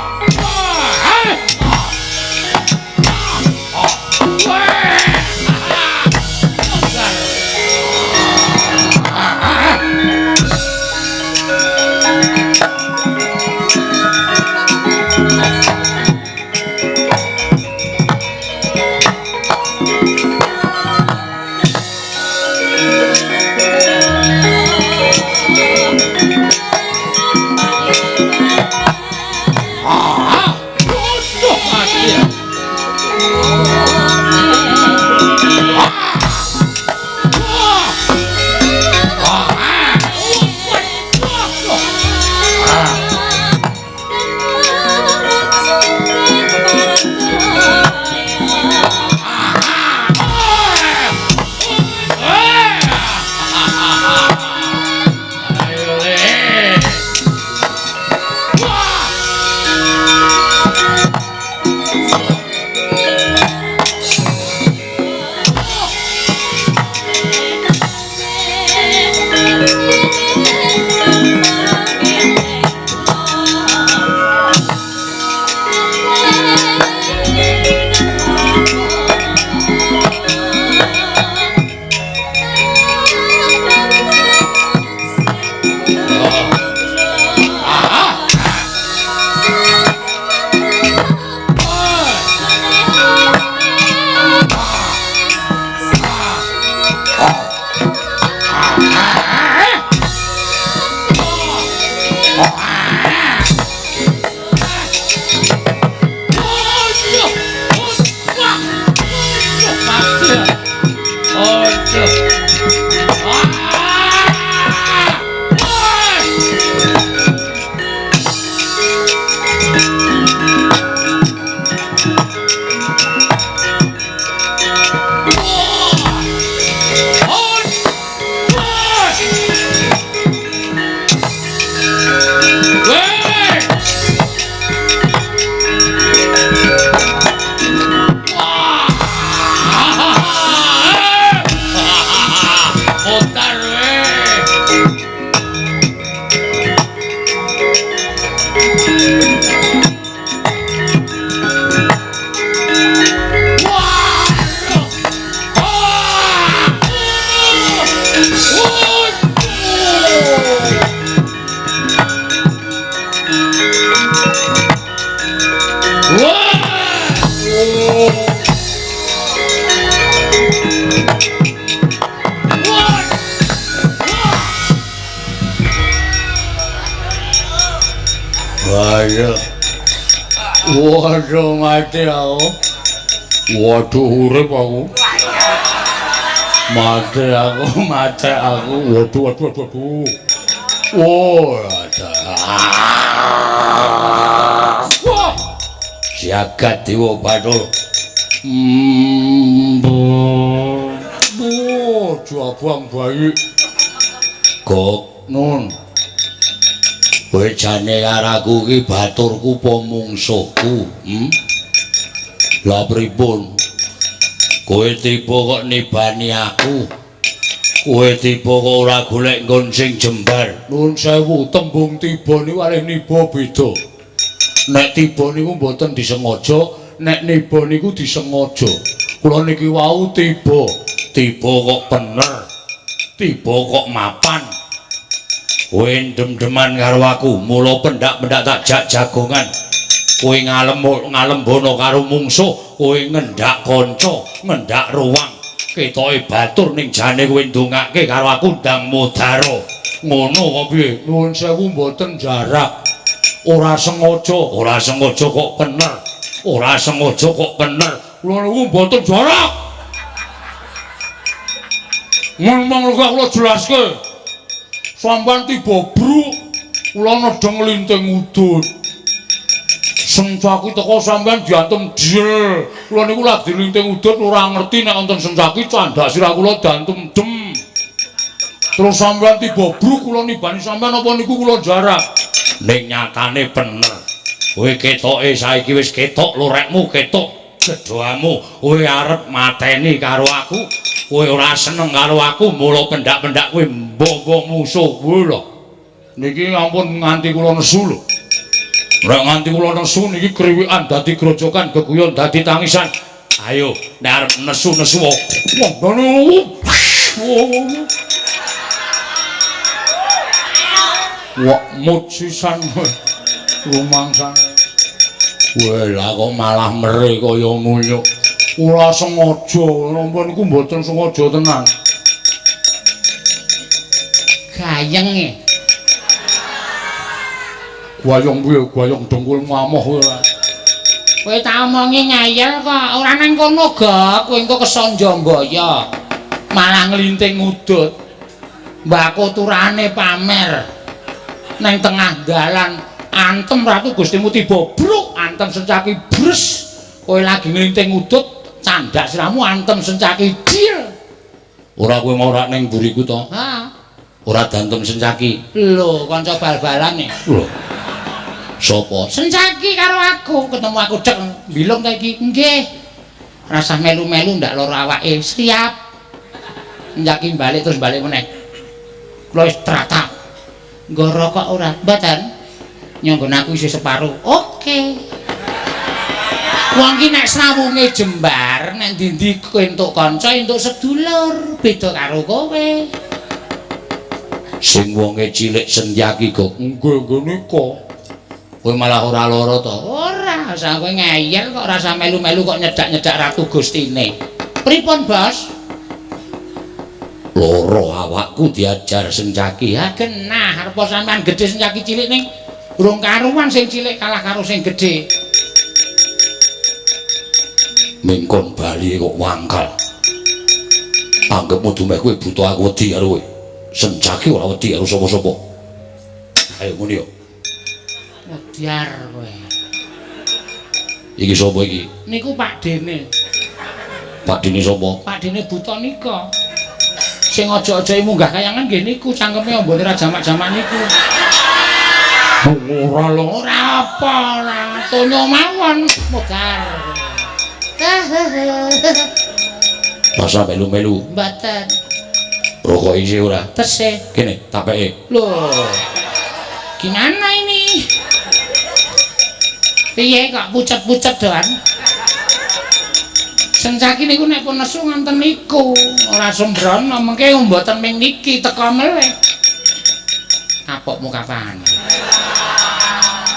Waduh mati aku. Waduh urip aku. Mati aku, mati aku. Waduh, waduh, waduh. Wah. Jagat Dewa Bathara. Oh, jabang bayi. Gok nun. Kowe jane karo aku iki baturku apa mungsuhku? Lah pripun? Kowe tiba kok nibani aku. Kowe tiba kok ora golek nggon sing jembar. Nuwun sewu, tembung tiba niku kalih niba beda. Nek tiba niku mboten disengaja, nek niba niku disengaja. Kula niki wau tiba, tiba kok bener. Tiba kok mapan. Kowe ndem-deman karo aku, mula pendak-pendak tak jak jagongan. Kowe ngalembono karo mungsuh, kowe ngendak kanca, ngendak ruwang. Ketoke batur ning jane kowe ndongake karo aku ndang mudara. Ngono kok piye? Nuwun sewu mboten jarak. Ora sengaja, ora sengaja kok bener. Ora sengaja kok bener. Kula niku mboten jarak. Ngomong kok kula jelaske. Sampeyan tiba bruk, kula nedheng linting udut. Sencaki teko sampeyan diantem jel. Kula niku lagi linting udut ora ngerti nek wonten sencaki candhak sirah kula diantem dem. Terus sampeyan tiba bruk kula nibani sampeyan apa niku kula jarak. Ning nyatane bener. Kowe ketoke saiki wis ketok lorekmu, ketok gedhoamu. Kowe arep mateni karo aku. Kowe ora seneng karo aku, mula pendak-pendak kowe Mbok-mbok musuh kuwi lho. Niki ampun nganti kula nesu lho. Nek nganti kula nesu niki kriwikan dadi grojokan, geguyon dadi tangisan. Ayo, nek arep nesu-nesu wah. Wah, mut sisan rumangsane. Wah, lah kok malah mere kaya ngono. Ora sengaja, napa niku mboten sengaja tenan. Gayeng e. Gayeng piye? Gayeng dengkul ngamoh ora. Kowe tak omongi ngeyel kok, ora nang kono, Gok. Kowe engko kesonjombaya. Malah nglinting udut. Mbako turane pamer. Nang tengah dalan antem Ratu Gustimu tiba bruk, antem Sencaki bres. Kowe lagi nglinting udut, candak siramu antem Sencaki dil. Ora kowe mau ora ning mburiku to? Ha. Ora dantem Sencaki. Lho, kanca bal-balane. Lho. Sopo? Sencaki karo aku, ketemu aku dek bilung ta iki. Nggih. Rasah melu-melu ndak lara awake. Siap. Sencaki balik terus balik meneh. Kula wis tratap. Nggo rokok ora? Mboten. Nyonggon aku isih separo. Oke. Wong ki nek srawunge jembar, nek ndi-ndi entuk kanca, entuk sedulur, beda karo kowe. Sing wonge cilik Sencaki kok nggih nggih nika. Kowe malah ora lara to? Ora, sak kowe ngeyel kok rasa melu-melu kok nyedak-nyedak Ratu Gustine. Pripun, Bos? Lara awakku diajar Sencaki. Ha genah, arep sampean gedhe Sencaki cilik ning urung karuan sing cilik kalah karo sing gedhe. Mingkon bali kok wangkal. Anggepmu dumeh kowe buta aku wedi karo kowe. Sencaki ora wedi karo sapa-sapa. Ayo muni yo. Wediar kowe. Iki sapa iki? Niku Pak Dene. Pak Dene sapa? Pak Dene buta nika. Sing aja-aja munggah kayangan nggih niku cangkeme ambone ra jamak-jamak niku. Ora lho, ora apa ora. Tonyo mawon modar. Masa melu-melu? Mboten. Rokok isi ora? Tesih. Kene tak peke. Lho. Gimana ini? Piye kok pucet-pucet doan? Sencaki niku nek pun nesu ngonten niku, ora sembrono mengke mboten ming niki teka melih. Kapokmu kapan?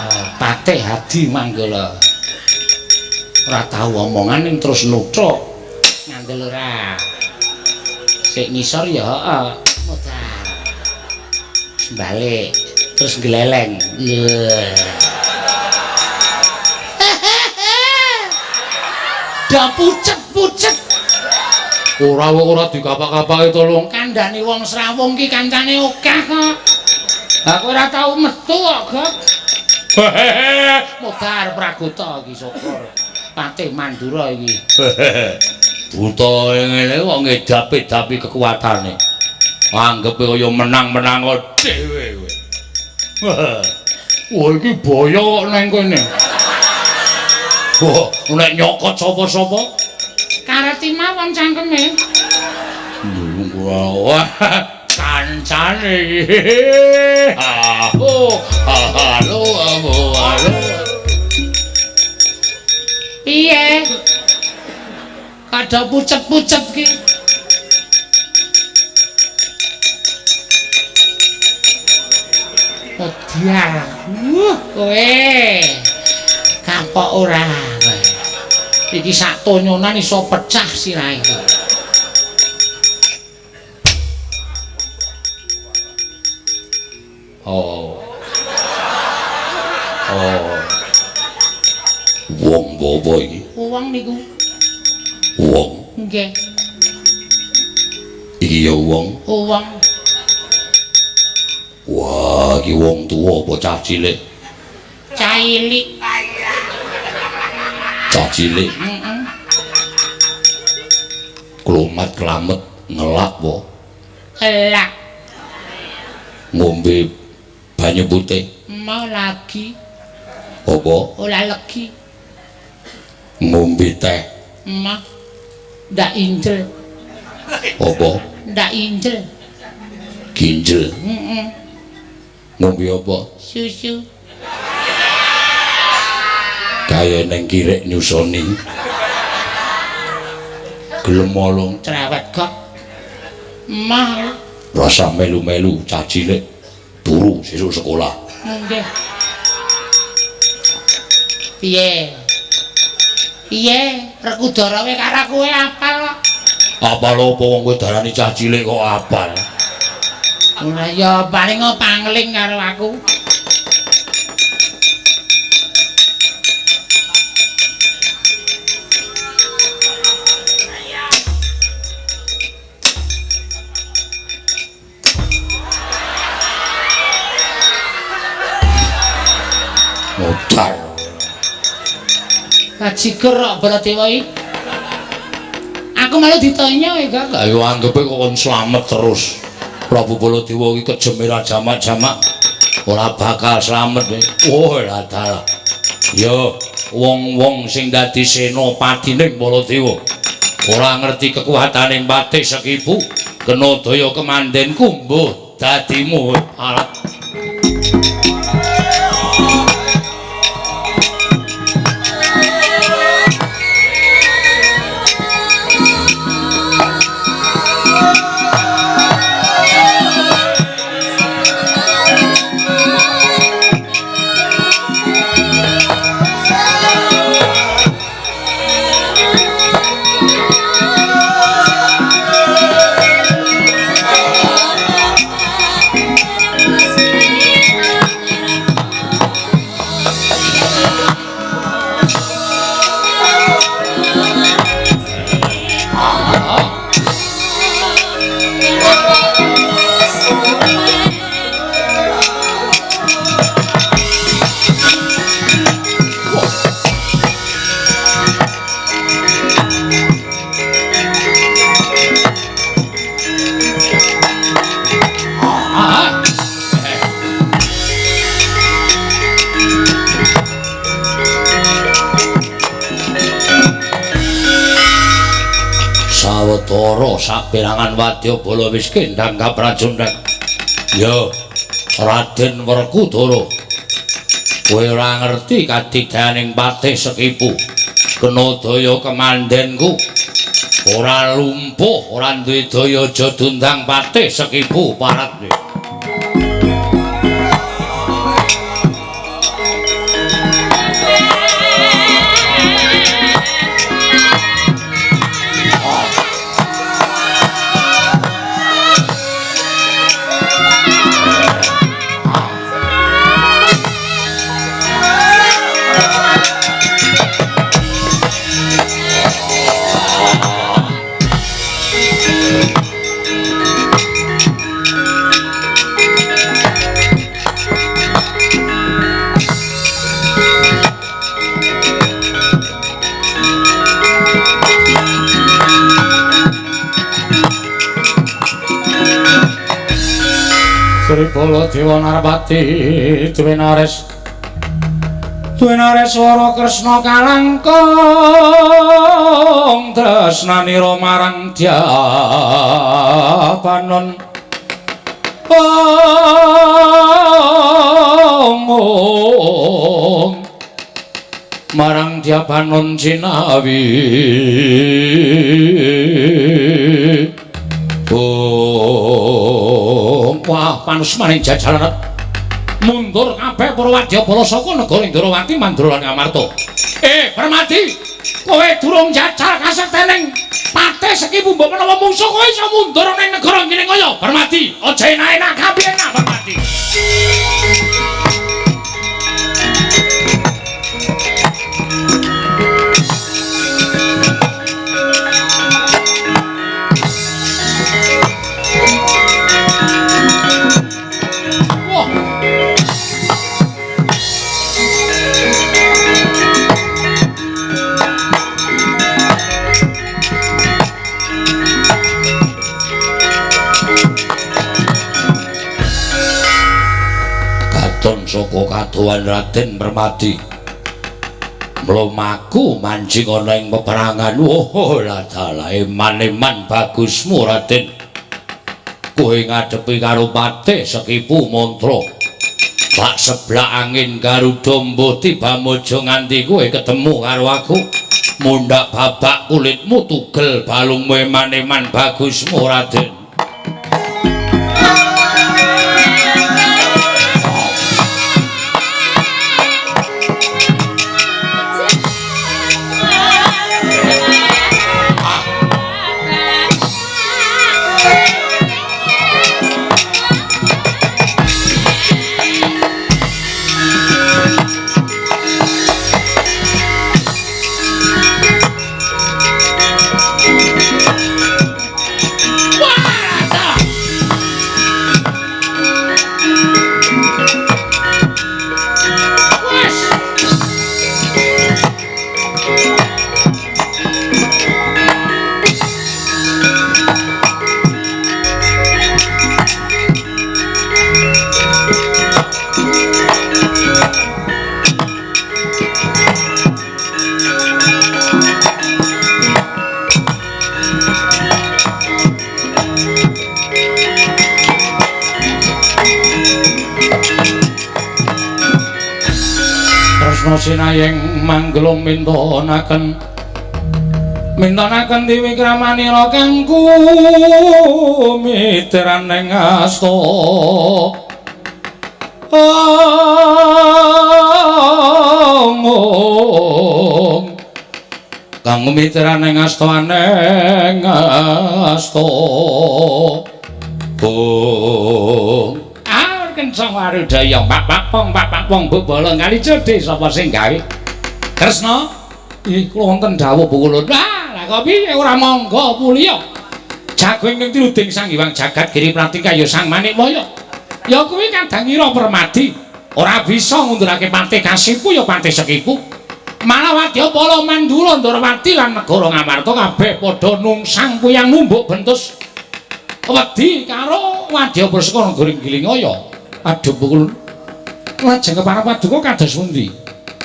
Oh, Patih Hadi Manggala. Ora tau omongan ning terus nuthuk. Ngandel ora. Sik ngisor ya heeh. Modar. Balik terus gleleng. Dah pucet-pucet. Ora ora dikapak-kapake to lho. Kandhane wong srawung ki kancane akeh kok. Lah kowe ora tau metu kok, Gok. Modar Pragota iki syukur. Patih Mandura iki. Buta ngene kok ngedapi-dapi kekuatane. Anggepe kaya menang-menang dhewe kowe. Wah iki boyo kok nang kene. Wah, nek nyokot sapa-sapa kareti mawon cangkeme. Wah, kancane iki. Oh, halo, halo. Piye? Kada pucet-pucet ki. Modiar. Kowe. Kapok ora kowe. Iki sak tonyonan iso pecah sirahe. Oh. Oh. Wong apa iki? Wong niku. Wong. Nggih. Iki ya wong. Wong. Wah, iki wong tuwa apa cah cilik? Cah cilik. Cah cilik. Heeh. Klomat klamet ngelak apa? Elak. Ngombe banyu putih. Mau lagi. Apa? Ora legi. Ngombe teh. Mah. Ndak injel. Apa? Ndak injel. Ginjel. Heeh. Ngombe apa? Susu. Kaya neng kirek nyusoni. Gelem molong cerewet kok. Mah. Rasa melu-melu cah cilik turu sesuk sekolah. Nggih. Piye? Piye? Rekudara kowe karo kowe apal kok. Apal apa wong kowe darani cah cilik kok apal? Ora ya paling pangling karo aku. Modar. Kajiger kok Baladewa iki. Aku malah ditanya ya, Kak. Lah yo anggepe kok kon slamet terus. Prabu Baladewa iki kejeme ra jamak-jamak ora bakal slamet. Oh, lah dalah. Yo wong-wong sing dadi senopatining Baladewa ora ngerti kekuatane Patih Sekipu, kena daya kemandenku mbuh dadimu alat. Sawetara saperangan wadyabala wis kendhang kaprajundhang. Ya, Raden Werkudara, kowe ora ngerti kadigdayaning Patih Sekipu. Kena daya kemandenku. Ora lumpuh, ora duwe daya aja dundang Patih Sekipu parat. Sri Baladewa Narpati Dwenares Dwenares Wara Kresna kalangkung tresnanira marang Dyabanon. Om marang Dyabanon jinawi. Wah, panusmaning jajalan mundur kabeh para wadyabala saka negara Indrawati Mandra lan Ngamarta. Permadi, kowe durung jajal kasektening Patih Sekipu mbok menawa mungsuh kowe iso mundur ning negara Giringkaya. Permadi, aja enak-enak kabeh enak Permadi. Katon saka kadohan Raden Permadi mlumaku mancing ana ing peperangan. Oh, ladalah eman-eman bagusmu Raden. Kowe ngadepi karo Patih Sekipu Mantra. Bak seblak angin Garuda mbuh tiba mojo nganti kowe ketemu karo aku. Mundhak babak kulitmu tugel balungmu eman-eman bagusmu Raden. Sinayeng manggala mintonaken mintonaken diwikramanira kangku mitran ing asta omong kang mitran ing asta aneng asta oh kencang warudaya pak pong pak pong bebala kali jodhe sapa sing gawe Kresna ih kula wonten dawuh pukulun ah lah kok piye ora monggo puliya jago ingkang tiruding Sang Hyang Jagat Giri Pratika ya Sang Manikmaya ya kuwi kadangira Permadi ora bisa ngundurake Patih Kasipu ya Patih Sekipu malah wadyabala Mandura Ndorowati lan negara Ngamarta kabeh padha nungsang puyang numbuk bentus wedi karo wadyabala saka negara Gilingaya. Aduh pukul lajeng kepareng paduka kados pundi?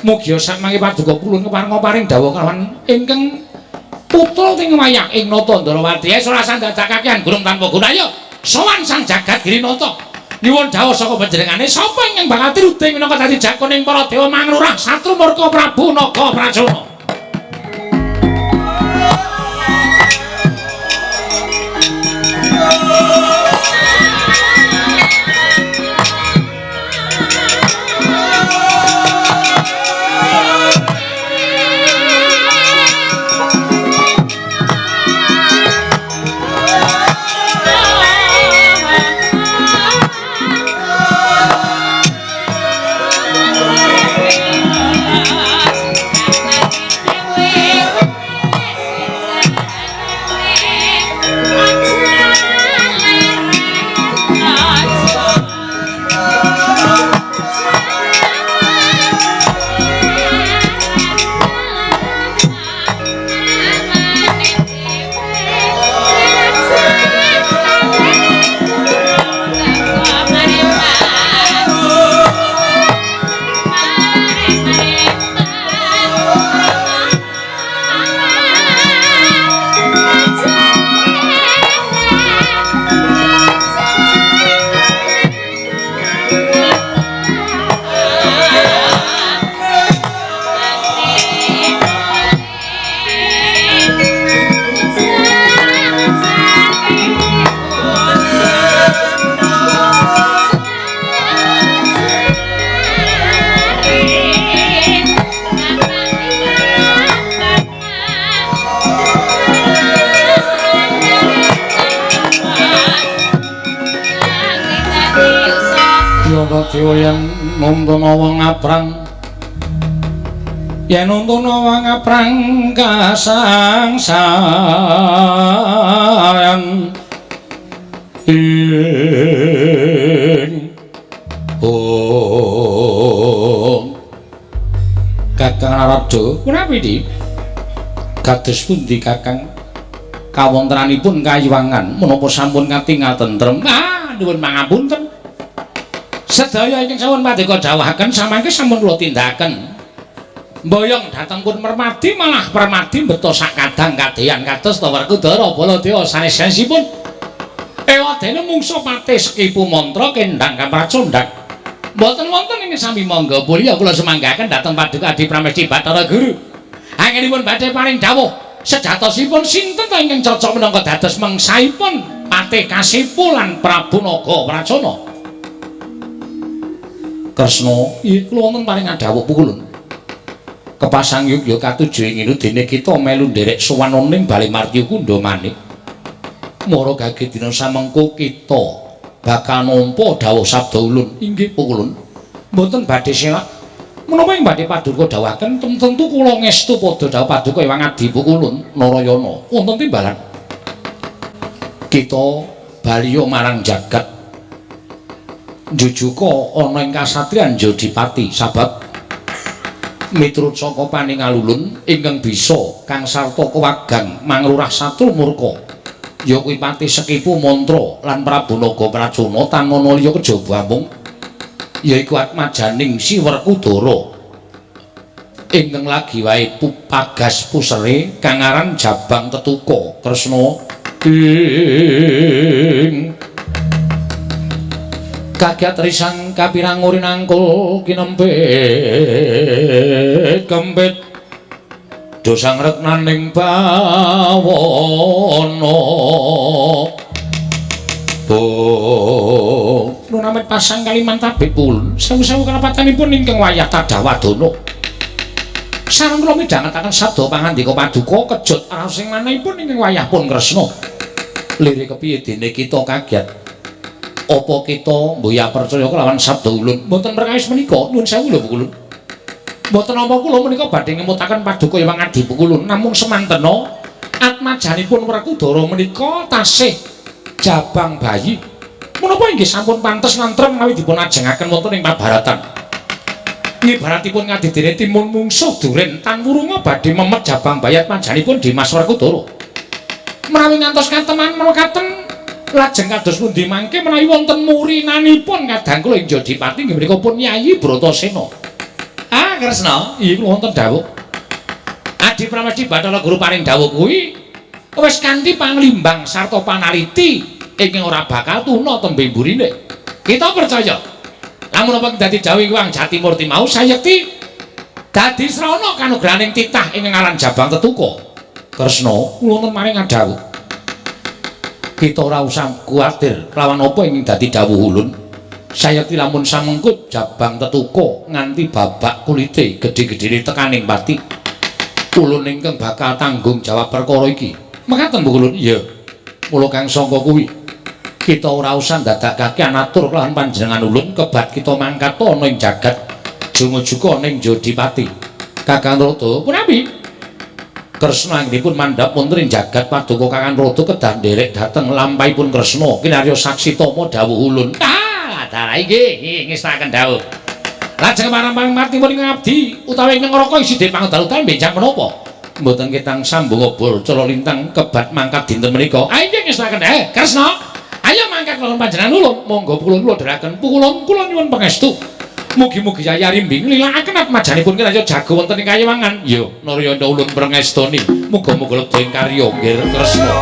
Mugia samangke paduka pulun kepareng paring dawuh kalawan ingkang putra ting wayah ing Nata Ndorowati. Wis ora sandadak kakean gurung tanpa guna. Ayo sowan Sang Jagat Girinata. Nyuwun dawuh saka panjenengane sapa ingkang bakal tiruding minangka dadi jagoning para dewa manglurah Satru Murka Prabu Naga Pracona. Dewa yen nuntun wong ngaprang yen nuntun wong ngaprang kasangsayan ing oh Kakang Narada punapi di kados pundi Kakang kawontenanipun kayuwangan menapa sampun katingal tentrem ah nyuwun pangapunten sedaya ingkang sampun paduka dawuhaken samangke sampun kula tindakaken. Mboyong dhateng pun Permadi malah Permadi mbeto sak kadang kadeyan kados ta Werkudara Baladewa sanes-sanesipun. Ewadene mungsa patih Sekipu Mantra kendang kapracondang. Mboten wonten ing sami mangga mulya kula semanggaken dhateng Paduka Adi Pramesti Bathara Guru. Anggenipun badhe paring dawuh sejatosipun sinten ta ingkang cocok minangka dados mangsaipun Patih Kasipu lan Prabu Naga Pracona. Kresna, iya kula wonten paring dawuh pukulun. Kepasang yugya katuju ing dene kita melu nderek sowan ning Bale Martya Kundha manik. Mara gage dina samengko kita bakal nampa dawuh sabda ulun. Inggih pukulun. Mboten badhe selak. Menapa ing badhe paduka dawuhaken tentu kula ngestu padha dawuh paduka Hyang Adi pukulun Narayana. Wonten timbalan. Kita baliya marang jagat. Jujuka ana ing kasatriyan Jodipati sabab miturut saka paningalulun ingkang bisa kang sarta kewagang mangrurah satru murka ya kuwi Patih Sekipu Mantra lan Prabu Naga Pracona tan ana liya kejaba amung yaiku atmajaning Si Werkudara ingkang lagi wae pagas pusere kang aran Jabang Tetuka. Kresna ing kagiat risang kapirang urinangkul kinempit kempit dosang reknaning bawana. Oh, lunamit pasang kaliman tabik pun sewu-sewu kalepatanipun ingkang wayah tadah wadana. Sareng kula midhangetaken sabda pangandika paduka kejut raos ing manahipun ingkang wayah pun Kresna. Lire kepiye dene kita kagiat? Apa kita mboya percaya kelawan sabda ulun? Mboten perkawis menika, nuwun sewu lho Pukulun. Mboten napa kula menika badhe ngemutaken paduka Hyang Adi Pukulun, namung semantena atmajanipun Werkudara menika tasih jabang bayi. Menapa inggih sampun pantes lantrem menawi dipun ajengaken wonten ing pabaratan. Ngibaratipun ngadidene timun mungsuh duren tan wurunga badhe memet jabang bayi atmajanipun Dimas Werkudara. Menawi ngantos kateman mekaten lajeng kados pundi mangke menawi wonten murinanipun kadang kula ing Jodipati inggih menika pun Yayi Bratasena. Ah Kresna, iya kula wonten dawuh. Adi Pramesti Bathara Guru paring dawuh kuwi wis kanthi panglimbang sarta panaliti ingkang ora bakal tuna tembe mburine. Kita percaya. Lamun apa dadi dawuh Hyang Jatimurti mau sayekti dadi srana kanugrahaning titah ingkang aran Jabang Tetuka. Kresna, kula wonten maring dawuh. Kita ora usah kuwatir kelawan apa ing dadi dawuh ulun. Sayekti lamun samengkut Jabang Tetuka nganti babak kulite gedhe-gedhene tekaning pati. Ulun ingkang bakal tanggung jawab perkara iki. Mekaten Bu Ulun? Iya. Mula kang sangka kuwi kita ora usah ndadakake anatur kelawan panjenengan ulun kebat kita mangkat ana ing jagat jungujuka ning Jodipati. Kakang Rada punapi? Kresna anggenipun mandhap wonten ing jagat paduka Kakang Rada kedah nderek dhateng lampahipun Kresna kinarya saksi tama dawuh ulun. Ah, dalah inggih ngestaken dawuh. Lajeng marang pangmartipun ing abdi utawi ing neraka isi pangdalutan benjang menapa? Mboten ketang sambung obor cala lintang kebat mangkat dinten menika. Ah inggih ngestaken. Kresna, ayo mangkat kula panjenengan ulun. Monggo kula kula dherekaken pukulun kula nyuwun pangestu. Mugi-mugi Yayi Arimbing nglilakaken atmajanipun kinarya jago wonten ing kayiwangan. Ya, Narayana ulun prengestoni. Muga-muga lebda ing karya nggih Kresna.